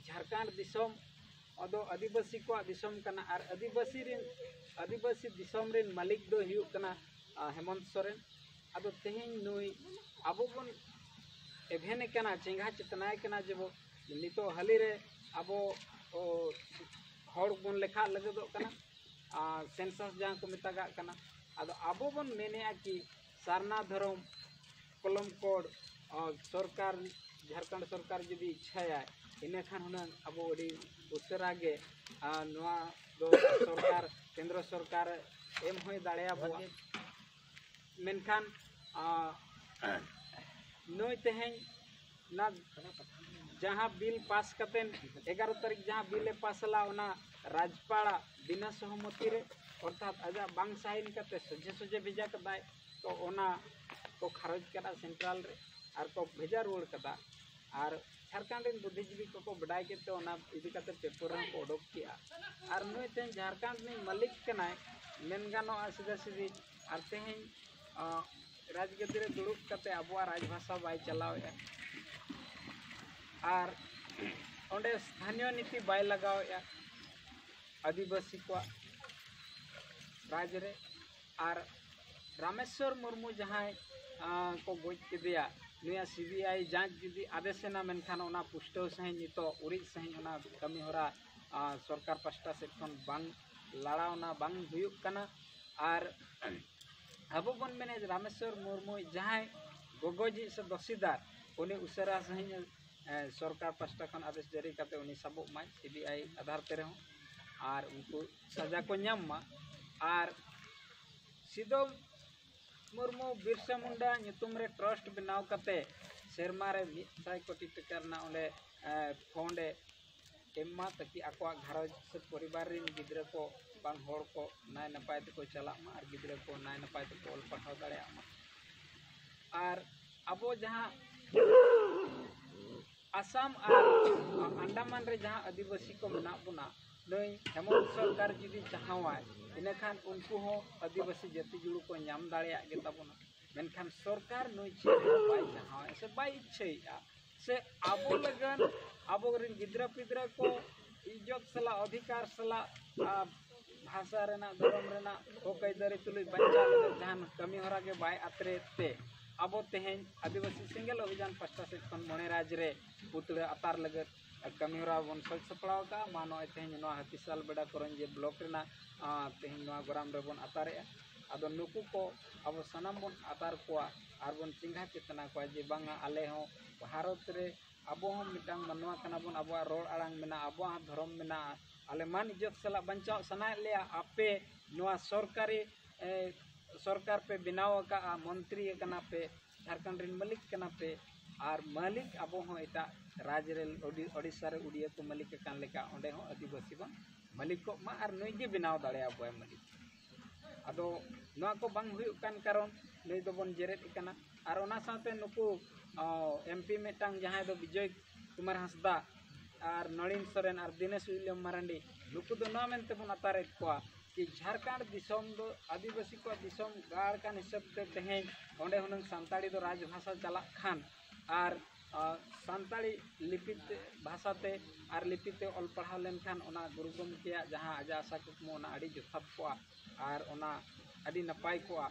ᱡᱷᱟᱲᱠᱷᱚᱸᱰ ᱫᱤᱥᱚᱢ ᱟᱫᱚ ᱟᱹᱫᱤᱵᱟᱹᱥᱤ ᱠᱚᱣᱟᱜ ᱫᱤᱥᱚᱢ ᱠᱟᱱᱟ, ᱟᱨ ᱟᱹᱫᱤᱵᱟᱹᱥᱤ ᱨᱤᱱ, ᱟᱹᱫᱤᱵᱟᱹᱥᱤ ᱫᱤᱥᱚᱢ ᱨᱤᱱ ᱢᱟᱹᱞᱤᱠ ᱫᱚ ᱦᱩᱭᱩᱜ ᱠᱟᱱᱟ, ᱟ, ᱦᱮᱢᱚᱱᱛ ᱥᱚᱨᱮᱱ᱾ ᱟᱫᱚ ᱛᱮᱦᱮᱧ ᱱᱩᱭ ᱟᱵᱚ ᱵᱚᱱ ᱮᱵᱷᱮᱱᱮ ᱠᱟᱱᱟ, ᱪᱮᱸᱜᱷᱟ ᱪᱮᱛᱱᱟᱭᱮ ᱠᱟᱱᱟ ᱡᱮ ᱵᱚ ᱱᱤᱛᱚᱜ ᱦᱟᱹᱞᱤ ᱨᱮ ᱟᱵᱚ, ᱚ, ᱦᱚᱲ ᱵᱚᱱ ᱞᱮᱠᱷᱟ ᱞᱟᱹᱜᱤᱫᱚᱜ ᱠᱟᱱᱟ, ᱟ, census ᱡᱟᱦᱟᱸ ᱠᱚ ᱢᱮᱛᱟᱜᱟᱜ ᱠᱟᱱᱟ᱾ ᱟᱫᱚ ᱟᱵᱚ ᱵᱚᱱ ᱢᱮᱱᱮᱜᱼᱟ ᱠᱤ ᱥᱟᱨᱱᱟ ᱫᱷᱚᱨᱚᱢ ᱠᱚᱞᱚᱢ ᱠᱳᱰ, ᱚ, ᱥᱚᱨᱠᱟᱨ, ᱡᱷᱟᱲᱠᱷᱚᱸᱰ ᱥᱚᱨᱠᱟᱨ ᱡᱩᱫᱤ ᱤᱪᱪᱷᱟᱭᱟᱭ, ᱤᱱᱟᱹᱠᱷᱟᱱ ᱦᱩᱱᱟᱹᱝ ᱟᱵᱚ ᱟᱹᱰᱤ ᱩᱥᱟᱹᱨᱟ ᱜᱮ, ᱟ, ᱱᱚᱣᱟ ᱫᱚ ᱥᱚᱨᱠᱟᱨ, ᱠᱮᱱᱫᱨᱚ ᱥᱚᱨᱠᱟᱨ ᱮᱢ ᱦᱚᱸᱭ ᱫᱟᱲᱮᱭᱟᱵᱚᱣᱟ᱾ ᱢᱮᱱᱠᱷᱟᱱ, ᱟ, ᱱᱩᱭ ᱛᱮᱦᱮᱧ ᱚᱱᱟ ᱡᱟᱦᱟᱸ ᱵᱤᱞ ᱯᱟᱥ ᱠᱟᱛᱮᱱ, ᱮᱜᱟᱨᱚ ᱛᱟᱹᱨᱤᱠᱷ ᱡᱟᱦᱟᱸ ᱵᱤᱞ ᱮ ᱯᱟᱥ ᱞᱮᱫᱟ, ᱚᱱᱟ ᱨᱟᱡᱽᱯᱟᱲ ᱵᱤᱱᱟᱹ ᱥᱚᱦᱚᱢᱚᱛᱤ ᱨᱮ, ᱚᱨᱛᱷᱟᱛ ᱟᱡᱟᱜ ᱵᱟᱝ ᱥᱟᱭᱤᱱ ᱠᱟᱛᱮ ᱥᱚᱡᱷᱮ ᱥᱚᱡᱷᱮ ᱵᱷᱮᱡᱟ ᱠᱟᱫᱟᱭ, ᱛᱚ ᱚᱱᱟ ᱠᱚ ᱠᱷᱟᱨᱚᱪ ᱠᱟᱫᱟ ᱥᱮᱱᱴᱨᱟᱞ ᱨᱮ ᱟᱨ ᱠᱚ ᱵᱷᱮᱡᱟ ᱨᱩᱣᱟᱹᱲ ᱠᱟᱫᱟ᱾ ᱟᱨ ᱡᱷᱟᱲᱠᱷᱚᱸᱰ ᱨᱮᱱ ᱵᱩᱫᱽᱫᱷᱤᱡᱤᱵᱤ ᱠᱚᱠᱚ ᱵᱟᱰᱟᱭ ᱠᱮᱫ ᱛᱮ ᱚᱱᱟ ᱤᱫᱤ ᱠᱟᱛᱮ ᱯᱮᱯᱟᱨ ᱨᱮᱦᱚᱸ ᱠᱚ ᱚᱰᱚᱠ ᱠᱮᱜᱼᱟ᱾ ᱟᱨ ᱱᱩᱭ ᱛᱮᱦᱮᱧ ᱡᱷᱟᱲᱠᱷᱚᱸᱰ ᱨᱤᱱᱤᱡ ᱢᱟᱹᱞᱤᱠ ᱠᱟᱱᱟᱭ, ᱢᱮᱱ ᱜᱟᱱᱚᱜᱼᱟ ᱥᱤᱫᱷᱟᱹ ᱥᱤᱫᱷᱤ᱾ ᱟᱨ ᱛᱮᱦᱮᱧ, ᱟᱸ, ᱨᱟᱡᱽᱜᱟᱹᱫᱤ ᱨᱮ ᱫᱩᱲᱩᱵ ᱠᱟᱛᱮ ᱟᱵᱚᱣᱟᱜ ᱨᱟᱡᱽᱵᱷᱟᱥᱟ ᱵᱟᱭ ᱪᱟᱞᱟᱣᱮᱫᱼᱟ, ᱟᱨ ᱚᱸᱰᱮ ᱥᱛᱷᱟᱱᱤᱭᱚ ᱱᱤᱛᱤ ᱵᱟᱭ ᱞᱟᱜᱟᱣᱮᱫᱼᱟ ᱟᱹᱫᱤᱵᱟᱹᱥᱤ ᱠᱚᱣᱟᱜ ᱨᱟᱡᱽ ᱨᱮ᱾ ᱟᱨ ᱨᱟᱢᱮᱥᱣᱚᱨ ᱢᱩᱨᱢᱩ ᱡᱟᱦᱟᱸᱭ, ᱟᱸ, ᱠᱚ ᱜᱚᱡ ᱠᱮᱫᱮᱭᱟ, ᱱᱩᱭᱟᱜ ᱥᱤᱵᱤᱟᱭ ᱡᱟᱸᱪ ᱡᱩᱫᱤ ᱟᱫᱮᱥ ᱮᱱᱟ, ᱢᱮᱱᱠᱷᱟᱱ ᱚᱱᱟ ᱯᱩᱥᱴᱟᱹᱣ ᱥᱟᱺᱦᱤᱡ ᱱᱤᱛᱚᱜ ᱩᱨᱤᱡ ᱥᱟᱺᱦᱤᱡ ᱚᱱᱟ ᱠᱟᱹᱢᱤ ᱦᱚᱨᱟ, ᱟᱸ, ᱥᱚᱨᱠᱟᱨ ᱯᱟᱥᱴᱟ ᱥᱮᱫ ᱠᱷᱚᱱ ᱵᱟᱝ ᱞᱟᱲᱟᱣᱱᱟ, ᱵᱟᱝ ᱦᱩᱭᱩᱜ ᱠᱟᱱᱟ᱾ ᱟᱨ ᱟᱵᱚ ᱵᱚᱱ ᱢᱮᱱᱮᱫ ᱨᱟᱢᱮᱥᱣᱚᱨ ᱢᱩᱨᱢᱩ ᱡᱟᱦᱟᱸᱭ ᱜᱚᱜᱚᱡᱤᱡ ᱥᱮ ᱫᱚᱥᱤᱫᱟᱨ, ᱩᱱᱤ ᱩᱥᱟᱹᱨᱟ ᱥᱟᱺᱦᱤᱡ ᱮ, ᱥᱚᱨᱠᱟᱨ ᱯᱟᱥᱴᱟ ᱠᱷᱚᱱ ᱟᱫᱮᱥ ᱡᱟᱹᱨᱤ ᱠᱟᱛᱮ ᱩᱱᱤ ᱥᱟᱵᱚᱜ ᱢᱟᱭ ᱥᱤᱵᱤᱟᱭ ᱟᱫᱷᱟᱨ ᱛᱮ ᱨᱮᱦᱚᱸ, ᱟᱨ ᱩᱱᱠᱩ ᱥᱟᱡᱟ ᱠᱚ ᱧᱟᱢ ᱢᱟ᱾ ᱟᱨ ᱥᱤᱫᱚ ᱢᱩᱨᱢᱩ ᱵᱤᱨᱥᱟ ᱢᱩᱱᱰᱟ ᱧᱩᱛᱩᱢ ᱨᱮ ᱴᱨᱟᱥᱴ ᱵᱮᱱᱟᱣ ᱠᱟᱛᱮ ᱥᱮᱨᱢᱟ ᱨᱮ ᱢᱤᱫ ᱥᱟᱭ ᱠᱳᱴᱤ ᱴᱟᱠᱟ ᱨᱮᱱᱟᱜ ᱚᱸᱰᱮ, ᱮ, ᱯᱷᱚᱱᱰ ᱮ ᱮᱢ ᱢᱟ, ᱛᱟᱠᱤ ᱟᱠᱚᱣᱟᱜ ᱜᱷᱟᱨᱚᱸᱡᱽ ᱥᱮ ᱯᱚᱨᱤᱵᱟᱨ ᱨᱮᱱ ᱜᱤᱫᱽᱨᱟᱹ ᱠᱚ ᱵᱟᱝ ᱦᱚᱲ ᱠᱚ ᱱᱟᱭ ᱱᱟᱯᱟᱭ ᱛᱮᱠᱚ ᱪᱟᱞᱟᱜ ᱢᱟ ᱟᱨ ᱜᱤᱫᱽᱨᱟᱹ ᱠᱚ ᱱᱟᱭ ᱱᱟᱯᱟᱭ ᱛᱮᱠᱚ ᱚᱞ ᱯᱟᱲᱦᱟᱣ ᱫᱟᱲᱮᱭᱟᱜ ᱢᱟ᱾ ᱟᱨ ᱟᱵᱚ ᱡᱟᱦᱟᱸ ᱟᱥᱟᱢ ᱟᱨ ᱟᱱᱰᱟᱢᱟᱱ ᱨᱮ ᱡᱟᱦᱟᱸ ᱟᱹᱫᱤᱵᱟᱹᱥᱤ ᱠᱚ ᱢᱮᱱᱟᱜ ᱵᱚᱱᱟ, ᱱᱩᱭ ᱦᱮᱢᱚᱱᱛ ᱥᱚᱨᱠᱟᱨ ᱡᱩᱫᱤ ᱪᱟᱦᱟᱣᱟᱭ, ᱤᱱᱟᱹᱠᱷᱟᱱ ᱩᱱᱠᱩ ᱦᱚᱸ ᱟᱹᱫᱤᱵᱟᱹᱥᱤ ᱡᱟᱹᱛᱤ ᱡᱩᱲᱩ ᱠᱚ ᱧᱟᱢ ᱫᱟᱲᱮᱭᱟᱜ ᱜᱮᱛᱟ ᱵᱚᱱᱟ᱾ ᱢᱮᱱᱠᱷᱟᱱ ᱥᱚᱨᱠᱟᱨ ᱱᱩᱭ ᱪᱮᱫ ᱦᱚᱸ ᱵᱟᱭ ᱪᱟᱦᱟᱣᱮᱫᱼᱟ ᱥᱮ ᱵᱟᱭ ᱤᱪᱪᱷᱟᱹᱭᱮᱫᱼᱟ, ᱥᱮ ᱟᱵᱚ ᱞᱟᱹᱜᱤᱫ ᱟᱵᱚᱨᱮᱱ ᱜᱤᱫᱽᱨᱟᱹ ᱯᱤᱫᱽᱨᱟᱹ ᱠᱚ ᱤᱡᱽᱡᱚᱛ ᱥᱟᱞᱟᱜ, ᱚᱫᱷᱤᱠᱟᱨ ᱥᱟᱞᱟᱜ, ᱟᱨ ᱵᱷᱟᱥᱟ ᱨᱮᱱᱟᱜ, ᱫᱷᱚᱨᱚᱢ ᱨᱮᱱᱟᱜ, ᱦᱚᱠ ᱟᱹᱭᱫᱟᱹᱨᱤ ᱛᱩᱞᱩᱡ ᱵᱟᱧᱪᱟᱣ ᱞᱟᱹᱜᱤᱫ ᱡᱟᱦᱟᱱ ᱠᱟᱹᱢᱤ ᱦᱚᱨᱟ ᱜᱮ ᱵᱟᱭ ᱟᱛᱨᱮ ᱛᱮ, ᱟᱵᱚ ᱛᱮᱦᱮᱧ ᱟᱹᱫᱤᱵᱟᱹᱥᱤ ᱥᱮᱸᱜᱮᱞ ᱚᱵᱷᱤᱡᱟᱱ ᱯᱟᱥᱴᱟ ᱥᱮᱫ ᱠᱷᱚᱱ ᱢᱚᱬᱮ ᱨᱟᱡᱽ ᱨᱮ ᱯᱩᱛᱲᱟᱹ ᱟᱛᱟᱨ ᱞᱟᱹᱜᱤᱫ ᱠᱟᱹᱢᱤ ᱦᱚᱨᱟ ᱵᱚᱱ ᱥᱟᱹᱛ ᱥᱟᱯᱲᱟᱣ ᱟᱠᱟᱫᱼᱟ᱾ ᱢᱟ ᱱᱚᱜᱼᱚᱭ ᱛᱮᱦᱮᱧ ᱱᱚᱣᱟ ᱦᱟᱹᱛᱤᱥᱟᱞ ᱵᱮᱰᱟ ᱠᱚᱨᱚᱧᱡᱤ ᱵᱞᱚᱠ ᱨᱮᱱᱟᱜ, ᱟᱸ, ᱛᱮᱦᱮᱧ ᱱᱚᱣᱟ ᱜᱚᱨᱟᱢ ᱨᱮᱵᱚᱱ ᱟᱛᱟᱨᱮᱜᱼᱟ᱾ ᱟᱫᱚ ᱱᱩᱠᱩ ᱠᱚ ᱟᱵᱚ ᱥᱟᱱᱟᱢ ᱵᱚᱱ ᱟᱛᱟᱨ ᱠᱚᱣᱟ ᱟᱨ ᱵᱚᱱ ᱪᱮᱸᱜᱷᱟ ᱪᱮᱛᱱᱟ ᱠᱚᱣᱟ ᱡᱮ ᱵᱟᱝᱟ, ᱟᱞᱮ ᱦᱚᱸ ᱵᱷᱟᱨᱚᱛ ᱨᱮ ᱟᱵᱚ ᱦᱚᱸ ᱢᱤᱫᱴᱟᱝ ᱢᱟᱱᱣᱟ ᱠᱟᱱᱟ ᱵᱚᱱ, ᱟᱵᱚᱣᱟᱜ ᱨᱚᱲ ᱟᱲᱟᱝ ᱢᱮᱱᱟᱜᱼᱟ, ᱟᱵᱚᱣᱟᱜ ᱦᱚᱸ ᱫᱷᱚᱨᱚᱢ ᱢᱮᱱᱟᱜᱼᱟ, ᱟᱞᱮ ᱢᱟᱱ ᱤᱡᱽᱡᱚᱛ ᱥᱟᱞᱟᱜ ᱵᱟᱧᱪᱟᱣ ᱥᱟᱱᱟᱭᱮᱫ ᱞᱮᱭᱟ᱾ ᱟᱯᱮ ᱱᱚᱣᱟ ᱥᱚᱨᱠᱟᱨᱤ, ᱮ, ᱥᱚᱨᱠᱟᱨ ᱯᱮ ᱵᱮᱱᱟᱣ ᱟᱠᱟᱫᱼᱟ, ᱢᱚᱱᱛᱨᱤ ᱟᱠᱟᱱᱟ ᱯᱮ, ᱡᱷᱟᱲᱠᱷᱚᱸᱰ ᱨᱮᱱ ᱢᱟᱹᱞᱤᱠ ᱠᱟᱱᱟ ᱯᱮ, ᱟᱨ ᱢᱟᱹᱞᱤᱠ ᱟᱵᱚ ᱦᱚᱸ ᱮᱴᱟᱜ ᱨᱟᱡᱽ ᱨᱮ, ᱳᱰᱤ-, ᱳᱰᱤᱥᱟ ᱨᱮ ᱩᱰᱤᱭᱟ ᱠᱚ ᱢᱟᱹᱞᱤᱠ ᱟᱠᱟᱱ ᱞᱮᱠᱟ, ᱚᱸᱰᱮ ᱦᱚᱸ ᱟᱹᱫᱤᱵᱟᱹᱥᱤ ᱵᱚᱱ ᱢᱟᱹᱞᱤᱠᱚᱜ ᱢᱟ ᱟᱨ ᱱᱩᱭ ᱜᱮ ᱵᱮᱱᱟᱣ ᱫᱟᱲᱮᱭᱟᱵᱚᱭ ᱢᱟᱹᱞᱤᱠ᱾ ᱟᱫᱚ ᱱᱚᱣᱟ ᱠᱚ ᱵᱟᱝ ᱦᱩᱭᱩᱜ ᱠᱟᱱ ᱠᱟᱨᱚᱱ ᱱᱩᱭ ᱫᱚᱵᱚᱱ ᱡᱮᱨᱮᱫ ᱠᱟᱱᱟ᱾ ᱟᱨ ᱚᱱᱟ ᱥᱟᱶᱛᱮ ᱱᱩᱠᱩ, ᱚ, ᱮᱢ ᱯᱤ ᱢᱤᱫᱴᱟᱝ ᱡᱟᱦᱟᱸᱭ ᱫᱚ ᱵᱤᱡᱚᱭ ᱠᱩᱢᱟᱨ ᱦᱟᱸᱥᱫᱟ ᱟᱨ ᱱᱚᱲᱤᱱ ᱥᱚᱨᱮᱱ ᱟᱨ ᱫᱤᱱᱮᱥ ᱩᱭᱞᱤᱭᱟᱢ ᱢᱟᱨᱟᱱᱰᱤ, ᱱᱩᱠᱩ ᱫᱚ ᱱᱚᱣᱟ ᱢᱮᱱᱛᱮ ᱵᱚᱱ ᱟᱛᱟᱨᱮᱫ ᱠᱚᱣᱟ ᱡᱮ ᱡᱷᱟᱲᱠᱷᱚᱸᱰ ᱫᱤᱥᱚᱢ ᱫᱚ ᱟᱹᱫᱤᱵᱟᱹᱥᱤ ᱠᱚᱣᱟᱜ ᱫᱤᱥᱚᱢ ᱜᱟᱲ ᱠᱟᱱ ᱦᱤᱥᱟᱹᱵ ᱛᱮ ᱛᱮᱦᱮᱧ ᱚᱸᱰᱮ ᱦᱩᱱᱟᱹᱝ ᱥᱟᱱᱛᱟᱲᱤ ᱫᱚ ᱨᱟᱡᱽ ᱵᱷᱟᱥᱟ ᱪᱟᱞᱟᱜ ᱠᱷᱟᱱ ᱟᱨ, ᱟ, ᱥᱟᱱᱛᱟᱲᱤ ᱞᱤᱯᱤ ᱛᱮ, ᱵᱷᱟᱥᱟ ᱛᱮ ᱟᱨ ᱞᱤᱯᱤ ᱛᱮ ᱚᱞ ᱯᱟᱲᱦᱟᱣ ᱞᱮᱱᱠᱷᱟᱱ ᱚᱱᱟ ᱜᱩᱨᱩ ᱜᱚᱢᱠᱮᱭᱟᱜ ᱡᱟᱦᱟᱸ ᱟᱡᱟᱜ ᱟᱥᱟ ᱠᱩᱠᱢᱩ, ᱚᱱᱟ ᱟᱹᱰᱤ ᱡᱚᱛᱷᱟᱛ ᱠᱚᱜᱼᱟ ᱟᱨ ᱚᱱᱟ ᱟᱹᱰᱤ ᱱᱟᱯᱟᱭ ᱠᱚᱜᱼᱟ᱾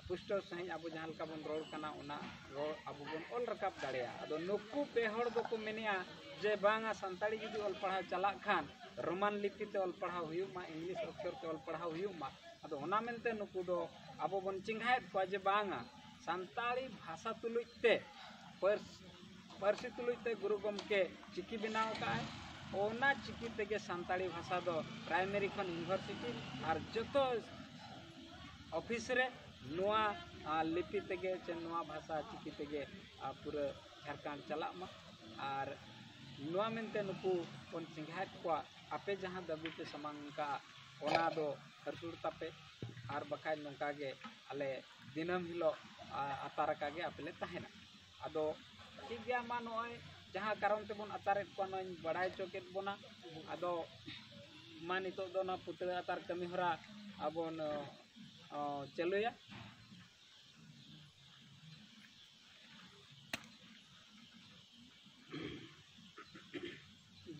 ᱯᱩᱥᱴᱟᱹᱣ ᱥᱟᱺᱦᱤᱡ ᱟᱵᱚ ᱡᱟᱦᱟᱸ ᱞᱮᱠᱟ ᱵᱚᱱ ᱨᱚᱲ ᱠᱟᱱᱟ, ᱚᱱᱟ ᱨᱚᱲ ᱟᱵᱚ ᱵᱚᱱ ᱚᱞ ᱨᱟᱠᱟᱵ ᱫᱟᱲᱮᱭᱟᱜᱼᱟ᱾ ᱟᱫᱚ ᱱᱩᱠᱩ ᱯᱮ ᱦᱚᱲ ᱫᱚᱠᱚ ᱢᱮᱱᱮᱜᱼᱟ ᱡᱮ ᱵᱟᱝᱟ, ᱥᱟᱱᱛᱟᱲᱤ ᱡᱩᱫᱤ ᱚᱞ ᱯᱟᱲᱦᱟᱣ ᱪᱟᱞᱟᱜ ᱠᱷᱟᱱ ᱨᱳᱢᱟᱱ ᱞᱤᱯᱤ ᱛᱮ ᱚᱞ ᱯᱟᱲᱦᱟᱣ ᱦᱩᱭᱩᱜ ᱢᱟ, ᱤᱝᱞᱤᱥ ᱚᱠᱠᱷᱚᱨ ᱛᱮ ᱚᱞ ᱯᱟᱲᱦᱟᱣ ᱦᱩᱭᱩᱜ ᱢᱟ᱾ ᱟᱫᱚ ᱚᱱᱟ ᱢᱮᱱᱛᱮ ᱱᱩᱠᱩ ᱫᱚ ᱟᱵᱚ ᱵᱚᱱ ᱪᱮᱸᱜᱷᱟᱭᱮᱫ ᱠᱚᱣᱟ ᱡᱮ ᱵᱟᱝᱟ, ᱥᱟᱱᱛᱟᱲᱤ ᱵᱷᱟᱥᱟ ᱛᱩᱞᱩᱡ ᱛᱮ ᱯᱟᱹᱨᱥ-, ᱯᱟᱹᱨᱥᱤ ᱛᱩᱞᱩᱡ ᱛᱮ ᱜᱩᱨᱩ ᱜᱚᱢᱠᱮ ᱪᱤᱠᱤ ᱵᱮᱱᱟᱣ ᱟᱠᱟᱫᱼᱟᱭ᱾ ᱚᱱᱟ ᱪᱤᱠᱤ ᱛᱮᱜᱮ ᱥᱟᱱᱛᱟᱲᱤ ᱵᱷᱟᱥᱟ ᱫᱚ ᱯᱨᱟᱭᱢᱟᱨᱤ ᱠᱷᱚᱱ ᱤᱭᱩᱱᱤᱵᱷᱟᱨᱥᱤᱴᱤ ᱟᱨ ᱡᱚᱛᱚ ᱚᱯᱷᱤᱥ ᱨᱮ ᱱᱚᱣᱟ, ᱟ, ᱞᱤᱯᱤ ᱛᱮᱜᱮ ᱪᱮ ᱱᱚᱣᱟ ᱵᱷᱟᱥᱟ ᱪᱤᱠᱤ ᱛᱮᱜᱮ, ᱟ, ᱯᱩᱨᱟᱹ ᱡᱷᱟᱲᱠᱷᱚᱸᱰ ᱪᱟᱞᱟᱜ ᱢᱟ᱾ ᱟᱨ ᱱᱚᱣᱟ ᱢᱮᱱᱛᱮ ᱱᱩᱠᱩ ᱵᱚᱱ ᱪᱮᱸᱜᱷᱟᱭᱮᱫ ᱠᱚᱣᱟ, ᱟᱯᱮ ᱡᱟᱦᱟᱸ ᱫᱟᱹᱵᱤ ᱯᱮ ᱥᱟᱢᱟᱝ ᱠᱟᱜᱼᱟ, ᱚᱱᱟ ᱫᱚ ᱦᱟᱹᱨᱥᱩᱲ ᱛᱟᱯᱮ, ᱟᱨ ᱵᱟᱠᱷᱟᱡ ᱱᱚᱝᱠᱟ ᱜᱮ ᱟᱞᱮ ᱫᱤᱱᱟᱹᱢ ᱦᱤᱞᱳᱜ, ᱟ, ᱟᱛᱟᱨ ᱟᱠᱟ ᱜᱮ ᱟᱯᱮ ᱞᱮ ᱛᱟᱦᱮᱱᱟ᱾ ᱟᱫᱚ ᱴᱷᱤᱠ ᱜᱮᱭᱟ, ᱢᱟ ᱱᱚᱜᱼᱚᱭ ᱡᱟᱦᱟᱸ ᱠᱟᱨᱚᱱ ᱛᱮᱵᱚᱱ ᱟᱛᱟᱨᱮᱫ ᱠᱚᱣᱟ, ᱱᱚᱣᱟᱧ ᱵᱟᱲᱟᱭ ᱦᱚᱪᱚ ᱠᱮᱫ ᱵᱚᱱᱟ᱾ ᱟᱫᱚ ᱢᱟ ᱱᱤᱛᱚᱜ ᱫᱚ ᱱᱚᱣᱟ ᱯᱩᱛᱲᱟᱹ ᱟᱛᱟᱨ ᱠᱟᱹᱢᱤ ᱦᱚᱨᱟ ᱟᱵᱚᱱ, ᱚ, ᱪᱟᱹᱞᱩᱭᱟ᱾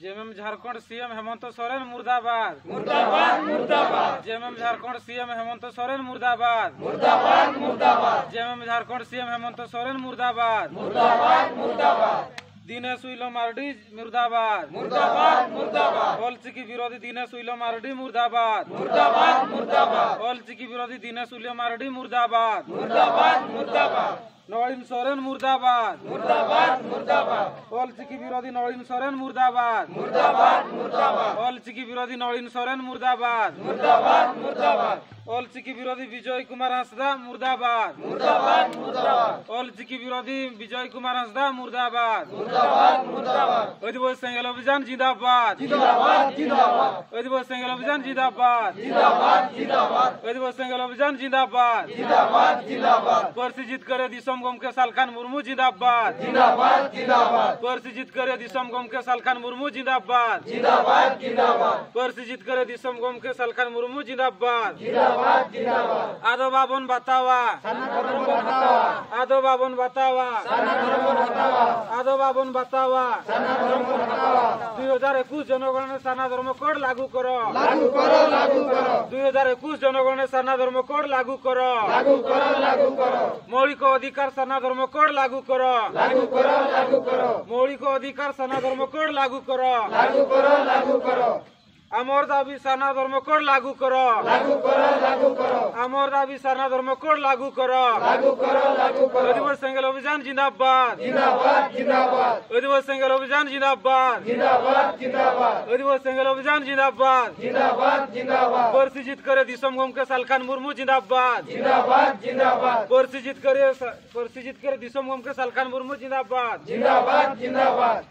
JMM Jharkhand C M Hemant Soren ᱢᱩᱨᱫᱟᱵᱟᱫ᱾ ᱢᱩᱨᱫᱟᱵᱟᱫ, ᱢᱩᱨᱫᱟᱵᱟᱫ᱾ ᱡᱮᱢᱮᱢ ᱡᱷᱟᱲᱠᱷᱚᱸᱰ ᱥᱤ ᱮᱢ ᱦᱮᱢᱚᱱᱛᱚ ᱥᱚᱨᱮᱱ ᱢᱩᱨᱫᱟᱵᱟᱫ᱾ ᱢᱩᱨᱫᱟᱵᱟᱫ, ᱢᱩᱨᱫᱟᱵᱟᱫ᱾ ᱡᱮᱢᱮᱢ ᱡᱷᱟᱲᱠᱷᱚᱸᱰ ᱥᱤ ᱮᱢ ᱦᱮᱢᱚᱱᱛᱚ ᱥᱚᱨᱮᱱ ᱢᱩᱨᱫᱟᱵᱟᱫ᱾ ᱢᱩᱨᱫᱟᱵᱟᱫ, ᱢᱩᱨᱫᱟᱵᱟᱫ᱾ ᱫᱤᱱᱮᱥ ᱩᱭᱞᱚ ᱢᱟᱨᱰᱤ ᱢᱩᱨᱫᱟᱵᱟᱫ᱾ ᱢᱩᱨᱫᱟᱵᱟᱫ, ᱢᱩᱨᱫᱟᱵᱟᱫ᱾ ᱚᱞᱪᱤᱠᱤ ᱵᱤᱨᱳᱫᱷᱤ ᱫᱤᱱᱮᱥ ᱩᱭᱞᱚ ᱢᱟᱨᱰᱤ ᱢᱩᱨᱫᱟᱵᱟᱫ᱾ ᱢᱩᱨᱫᱟᱵᱟᱫ, ᱢᱩᱨᱫᱟᱵᱟᱫ᱾ ᱚᱞᱪᱤᱠᱤ ᱵᱤᱨᱳᱫᱷᱤ ᱫᱤᱱᱮᱥ ᱩᱭᱞᱚ ᱢᱟᱨᱰᱤ ᱢᱩᱨᱫᱟᱵᱟᱫ᱾ ᱢᱩᱨᱫᱟᱵᱟᱫ, ᱢᱩᱨᱫᱟᱵᱟᱫ᱾ ᱱᱚᱲᱤᱱ ᱥᱚᱨᱮᱱ ᱢᱩᱨᱫᱟᱵᱟᱫ᱾ ᱢᱩᱨᱫᱟᱵᱟᱫ, ᱢᱩᱨᱫᱟᱵᱟᱫ᱾ ᱚᱞᱪᱤᱠᱤ ᱵᱤᱨᱳᱫᱷᱤ ᱱᱚᱲᱤᱱ ᱥᱚᱨᱮᱱ ᱢᱩᱨᱫᱟᱵᱟᱫ᱾ ᱢᱩᱨᱫᱟᱵᱟᱫ, ᱢᱩᱨᱫᱟᱵᱟᱫ᱾ ᱚᱞᱪᱤᱠᱤ ᱵᱤᱨᱳᱫᱷᱤ ᱱᱚᱲᱤᱱ ᱥᱚᱨᱮᱱ ᱢᱩᱨᱫᱟᱵᱟᱫ᱾ ᱢᱩᱨᱫᱟᱵᱟᱫ, ᱢᱩᱨᱫᱟᱵᱟᱫ᱾ ᱚᱞᱪᱤᱠᱤ ᱵᱤᱨᱳᱫᱷᱤ ᱵᱤᱡᱚᱭ ᱠᱩᱢᱟᱨ ᱦᱟᱸᱥᱫᱟ ᱢᱩᱨᱫᱟᱵᱟᱫ᱾ ᱢᱩᱨᱫᱟᱵᱟᱫ, ᱢᱩᱨᱫᱟᱵᱟᱫ᱾ ᱚᱞᱪᱤᱠᱤ ᱵᱤᱨᱳᱫᱷᱤ ᱵᱤᱡᱚᱭ ᱠᱩᱢᱟᱨ ᱦᱟᱸᱥᱫᱟ ᱢᱩᱨᱫᱟᱵᱟᱫ᱾ ᱢᱩᱨᱫᱟᱵᱟᱫ, ᱢᱩᱨᱫᱟᱵᱟᱫ᱾ ᱟᱹᱫᱤᱵᱟᱹᱥᱤ ᱥᱮᱸᱜᱮᱞ ᱚᱵᱷᱤᱡᱟᱱ ᱡᱤᱱᱫᱟᱵᱟᱫ᱾ ᱡᱤᱱᱫᱟᱵᱟᱫ, ᱡᱤᱱᱫᱟᱵᱟᱫ᱾ ᱟᱹᱫᱤᱵᱟᱹᱥᱤ ᱥᱮᱸᱜᱮᱞ ᱚᱵᱷᱤᱡᱟᱱ ᱡᱤᱱᱫᱟᱵᱟᱫ᱾ ᱡᱤᱱᱫᱟᱵᱟᱫ, ᱡᱤᱱᱫᱟᱵᱟᱫ᱾ ᱟᱹᱫᱤᱵᱟᱹᱥᱤ ᱥᱮᱸᱜᱮᱞ ᱚᱵᱷᱤᱡᱟᱱ ᱡᱤᱱᱫᱟᱵᱟᱫ᱾ ᱡᱤᱱᱫᱟᱵᱟᱫ, ᱡᱤᱱᱫᱟᱵᱟᱫ᱾ ᱯᱟᱹᱨᱥᱤ ᱡᱤᱛᱠᱟᱹᱨᱤᱭᱟᱹ ᱫᱤᱥᱚᱢ ᱜᱚᱢᱠᱮ ᱥᱟᱞᱠᱷᱟᱱ ᱢᱩᱨᱢᱩ ᱡᱤᱱᱫᱟᱵᱟᱫ᱾ ᱡᱤᱱᱫᱟᱵᱟᱫ, ᱡᱤᱱᱫᱟᱵᱟᱫ᱾ ᱯᱟᱹᱨᱥᱤ ᱡᱤᱛᱠᱟᱹᱨᱤᱭᱟᱹ ᱫᱤᱥᱚᱢ ᱜᱚᱢᱠᱮ ᱥᱟᱞᱠᱷᱟᱱ ᱢᱩᱨᱢᱩ ᱡᱤᱱᱫᱟᱵᱟᱫ᱾ ᱡᱤᱱᱫᱟᱵᱟᱫ, ᱡᱤᱱᱫᱟᱵᱟᱫ᱾ ᱯᱟᱹᱨᱥᱤ ᱡᱤᱛᱠᱟᱹᱨᱤᱭᱟᱹ ᱫᱤᱥᱚᱢ ᱜᱚᱢᱠᱮ ᱥᱟᱞᱠᱷᱟᱱ ᱢᱩᱨᱢᱩ ᱡᱤᱱᱫᱟᱵᱟᱫ᱾ ᱡᱤᱱᱫᱟᱵᱟᱫ, ᱡᱤᱱᱫᱟᱵᱟᱫ᱾ ᱟᱫᱚ ᱵᱟᱵᱚᱱ ᱵᱟᱛᱟᱣᱟ᱾ ᱥᱟᱨᱱᱟ ᱫᱷᱚᱨᱚᱢ ᱵᱚᱱ ᱦᱟᱛᱟᱣᱟ᱾ ᱟᱫᱚ ᱵᱟᱵᱚᱱ ᱵᱟᱛᱟᱣᱟ᱾ ᱥᱟᱨᱱᱟ ᱫᱷᱚᱨᱚᱢ ᱵᱚᱱ ᱦᱟᱛᱟᱣᱟ᱾ ᱟᱫᱚ ᱵᱟᱵᱚᱱ ᱵᱟᱛᱟᱣᱟ᱾ ᱥᱟᱨᱱᱟ ᱫᱷᱚᱨᱚᱢ ᱵᱚᱱ ᱦᱟᱛᱟᱣᱟ᱾ ᱫᱩᱭ ᱦᱟᱡᱟᱨ ᱮᱠᱩᱥ ᱡᱚᱱᱚᱜᱚᱬᱱᱟ ᱥᱟᱨᱱᱟ ᱫᱷᱚᱨᱢᱚ ᱠᱳᱰ ᱞᱟᱹᱜᱩ ᱠᱚᱨᱚ᱾ ᱞᱟᱹᱜᱩ ᱠᱚᱨᱚ, ᱞᱟᱹᱜᱩ ᱠᱚᱨᱚ᱾ ᱫᱩᱭ ᱦᱟᱡᱟᱨ ᱮᱠᱩᱥ ᱡᱚᱱᱚᱜᱚᱬᱱᱟ ᱥᱟᱨᱱᱟ ᱫᱷᱚᱨᱢᱚ ᱠᱳᱰ ᱞᱟᱹᱜᱩ ᱠᱚᱨᱚ᱾ ᱞᱟᱹᱜᱩ ᱠᱚᱨᱚ, ᱞᱟᱹᱜᱩ ᱠᱚᱨᱚ᱾ ମୌଳିକ ଅଧିକାର ସାରନା ଧର୍ମ କୋଡ ଲାଗୁ କର। ଲାଗୁ କର, ଲାଗୁ କର। ମୌଳିକ ଅଧିକାର ସାରନା ଧର୍ମ କୋଡ ଲାଗୁ କର। ଲାଗୁ କର, ଲାଗୁ କର। আমার দাবি সারনা ধর্ম কোড লাগু করো। লাগু করো, লাগু করো। আমার দাবি সারনা ধর্ম কোড লাগু করো। লাগু করো, লাগু করো। আদিবাসী সেঙ্গেল অভিযান জিন্দাবাদ। জিন্দাবাদ, জিন্দাবাদ। আদিবাসী সেঙ্গেল অভিযান জিন্দাবাদ। জিন্দাবাদ, জিন্দাবাদ। আদিবাসী সেঙ্গেল অভিযান জিন্দাবাদ। জিন্দাবাদ, জিন্দাবাদ। পাᱹᱨᱥᱤ ᱡᱤᱛᱠᱟᱹᱨᱤᱭᱟᱹ ᱫᱤᱥᱚᱢ ᱜᱚᱢᱠᱮ ᱥᱟᱞᱠᱷᱟᱱ ᱢᱩᱨᱢᱩ ᱡᱤᱱᱫᱟᱵᱟᱫ᱾ ᱡᱤᱱᱫᱟᱵᱟᱫ, ᱡᱤᱱᱫᱟᱵᱟᱫ᱾ ᱯᱟᱹᱹᱨᱥᱤ ᱡᱤᱛᱠᱟᱹᱨᱤᱭᱟᱹ ᱥᱟ-, ᱯᱟᱹᱹᱨᱥᱤ ᱡᱤᱛᱠᱟᱹᱨᱤᱭᱟᱹ ᱫᱤᱥᱚᱢ ᱜᱚᱢᱠᱮ ᱥᱟᱞᱠᱷᱟᱱ ᱢᱩᱨᱢᱩ ᱡᱤᱱᱫᱟᱵᱟᱫ᱾ ᱡᱤᱱᱫᱟᱵᱟᱫ, ᱡᱤᱱᱫᱟᱵᱟᱫ᱾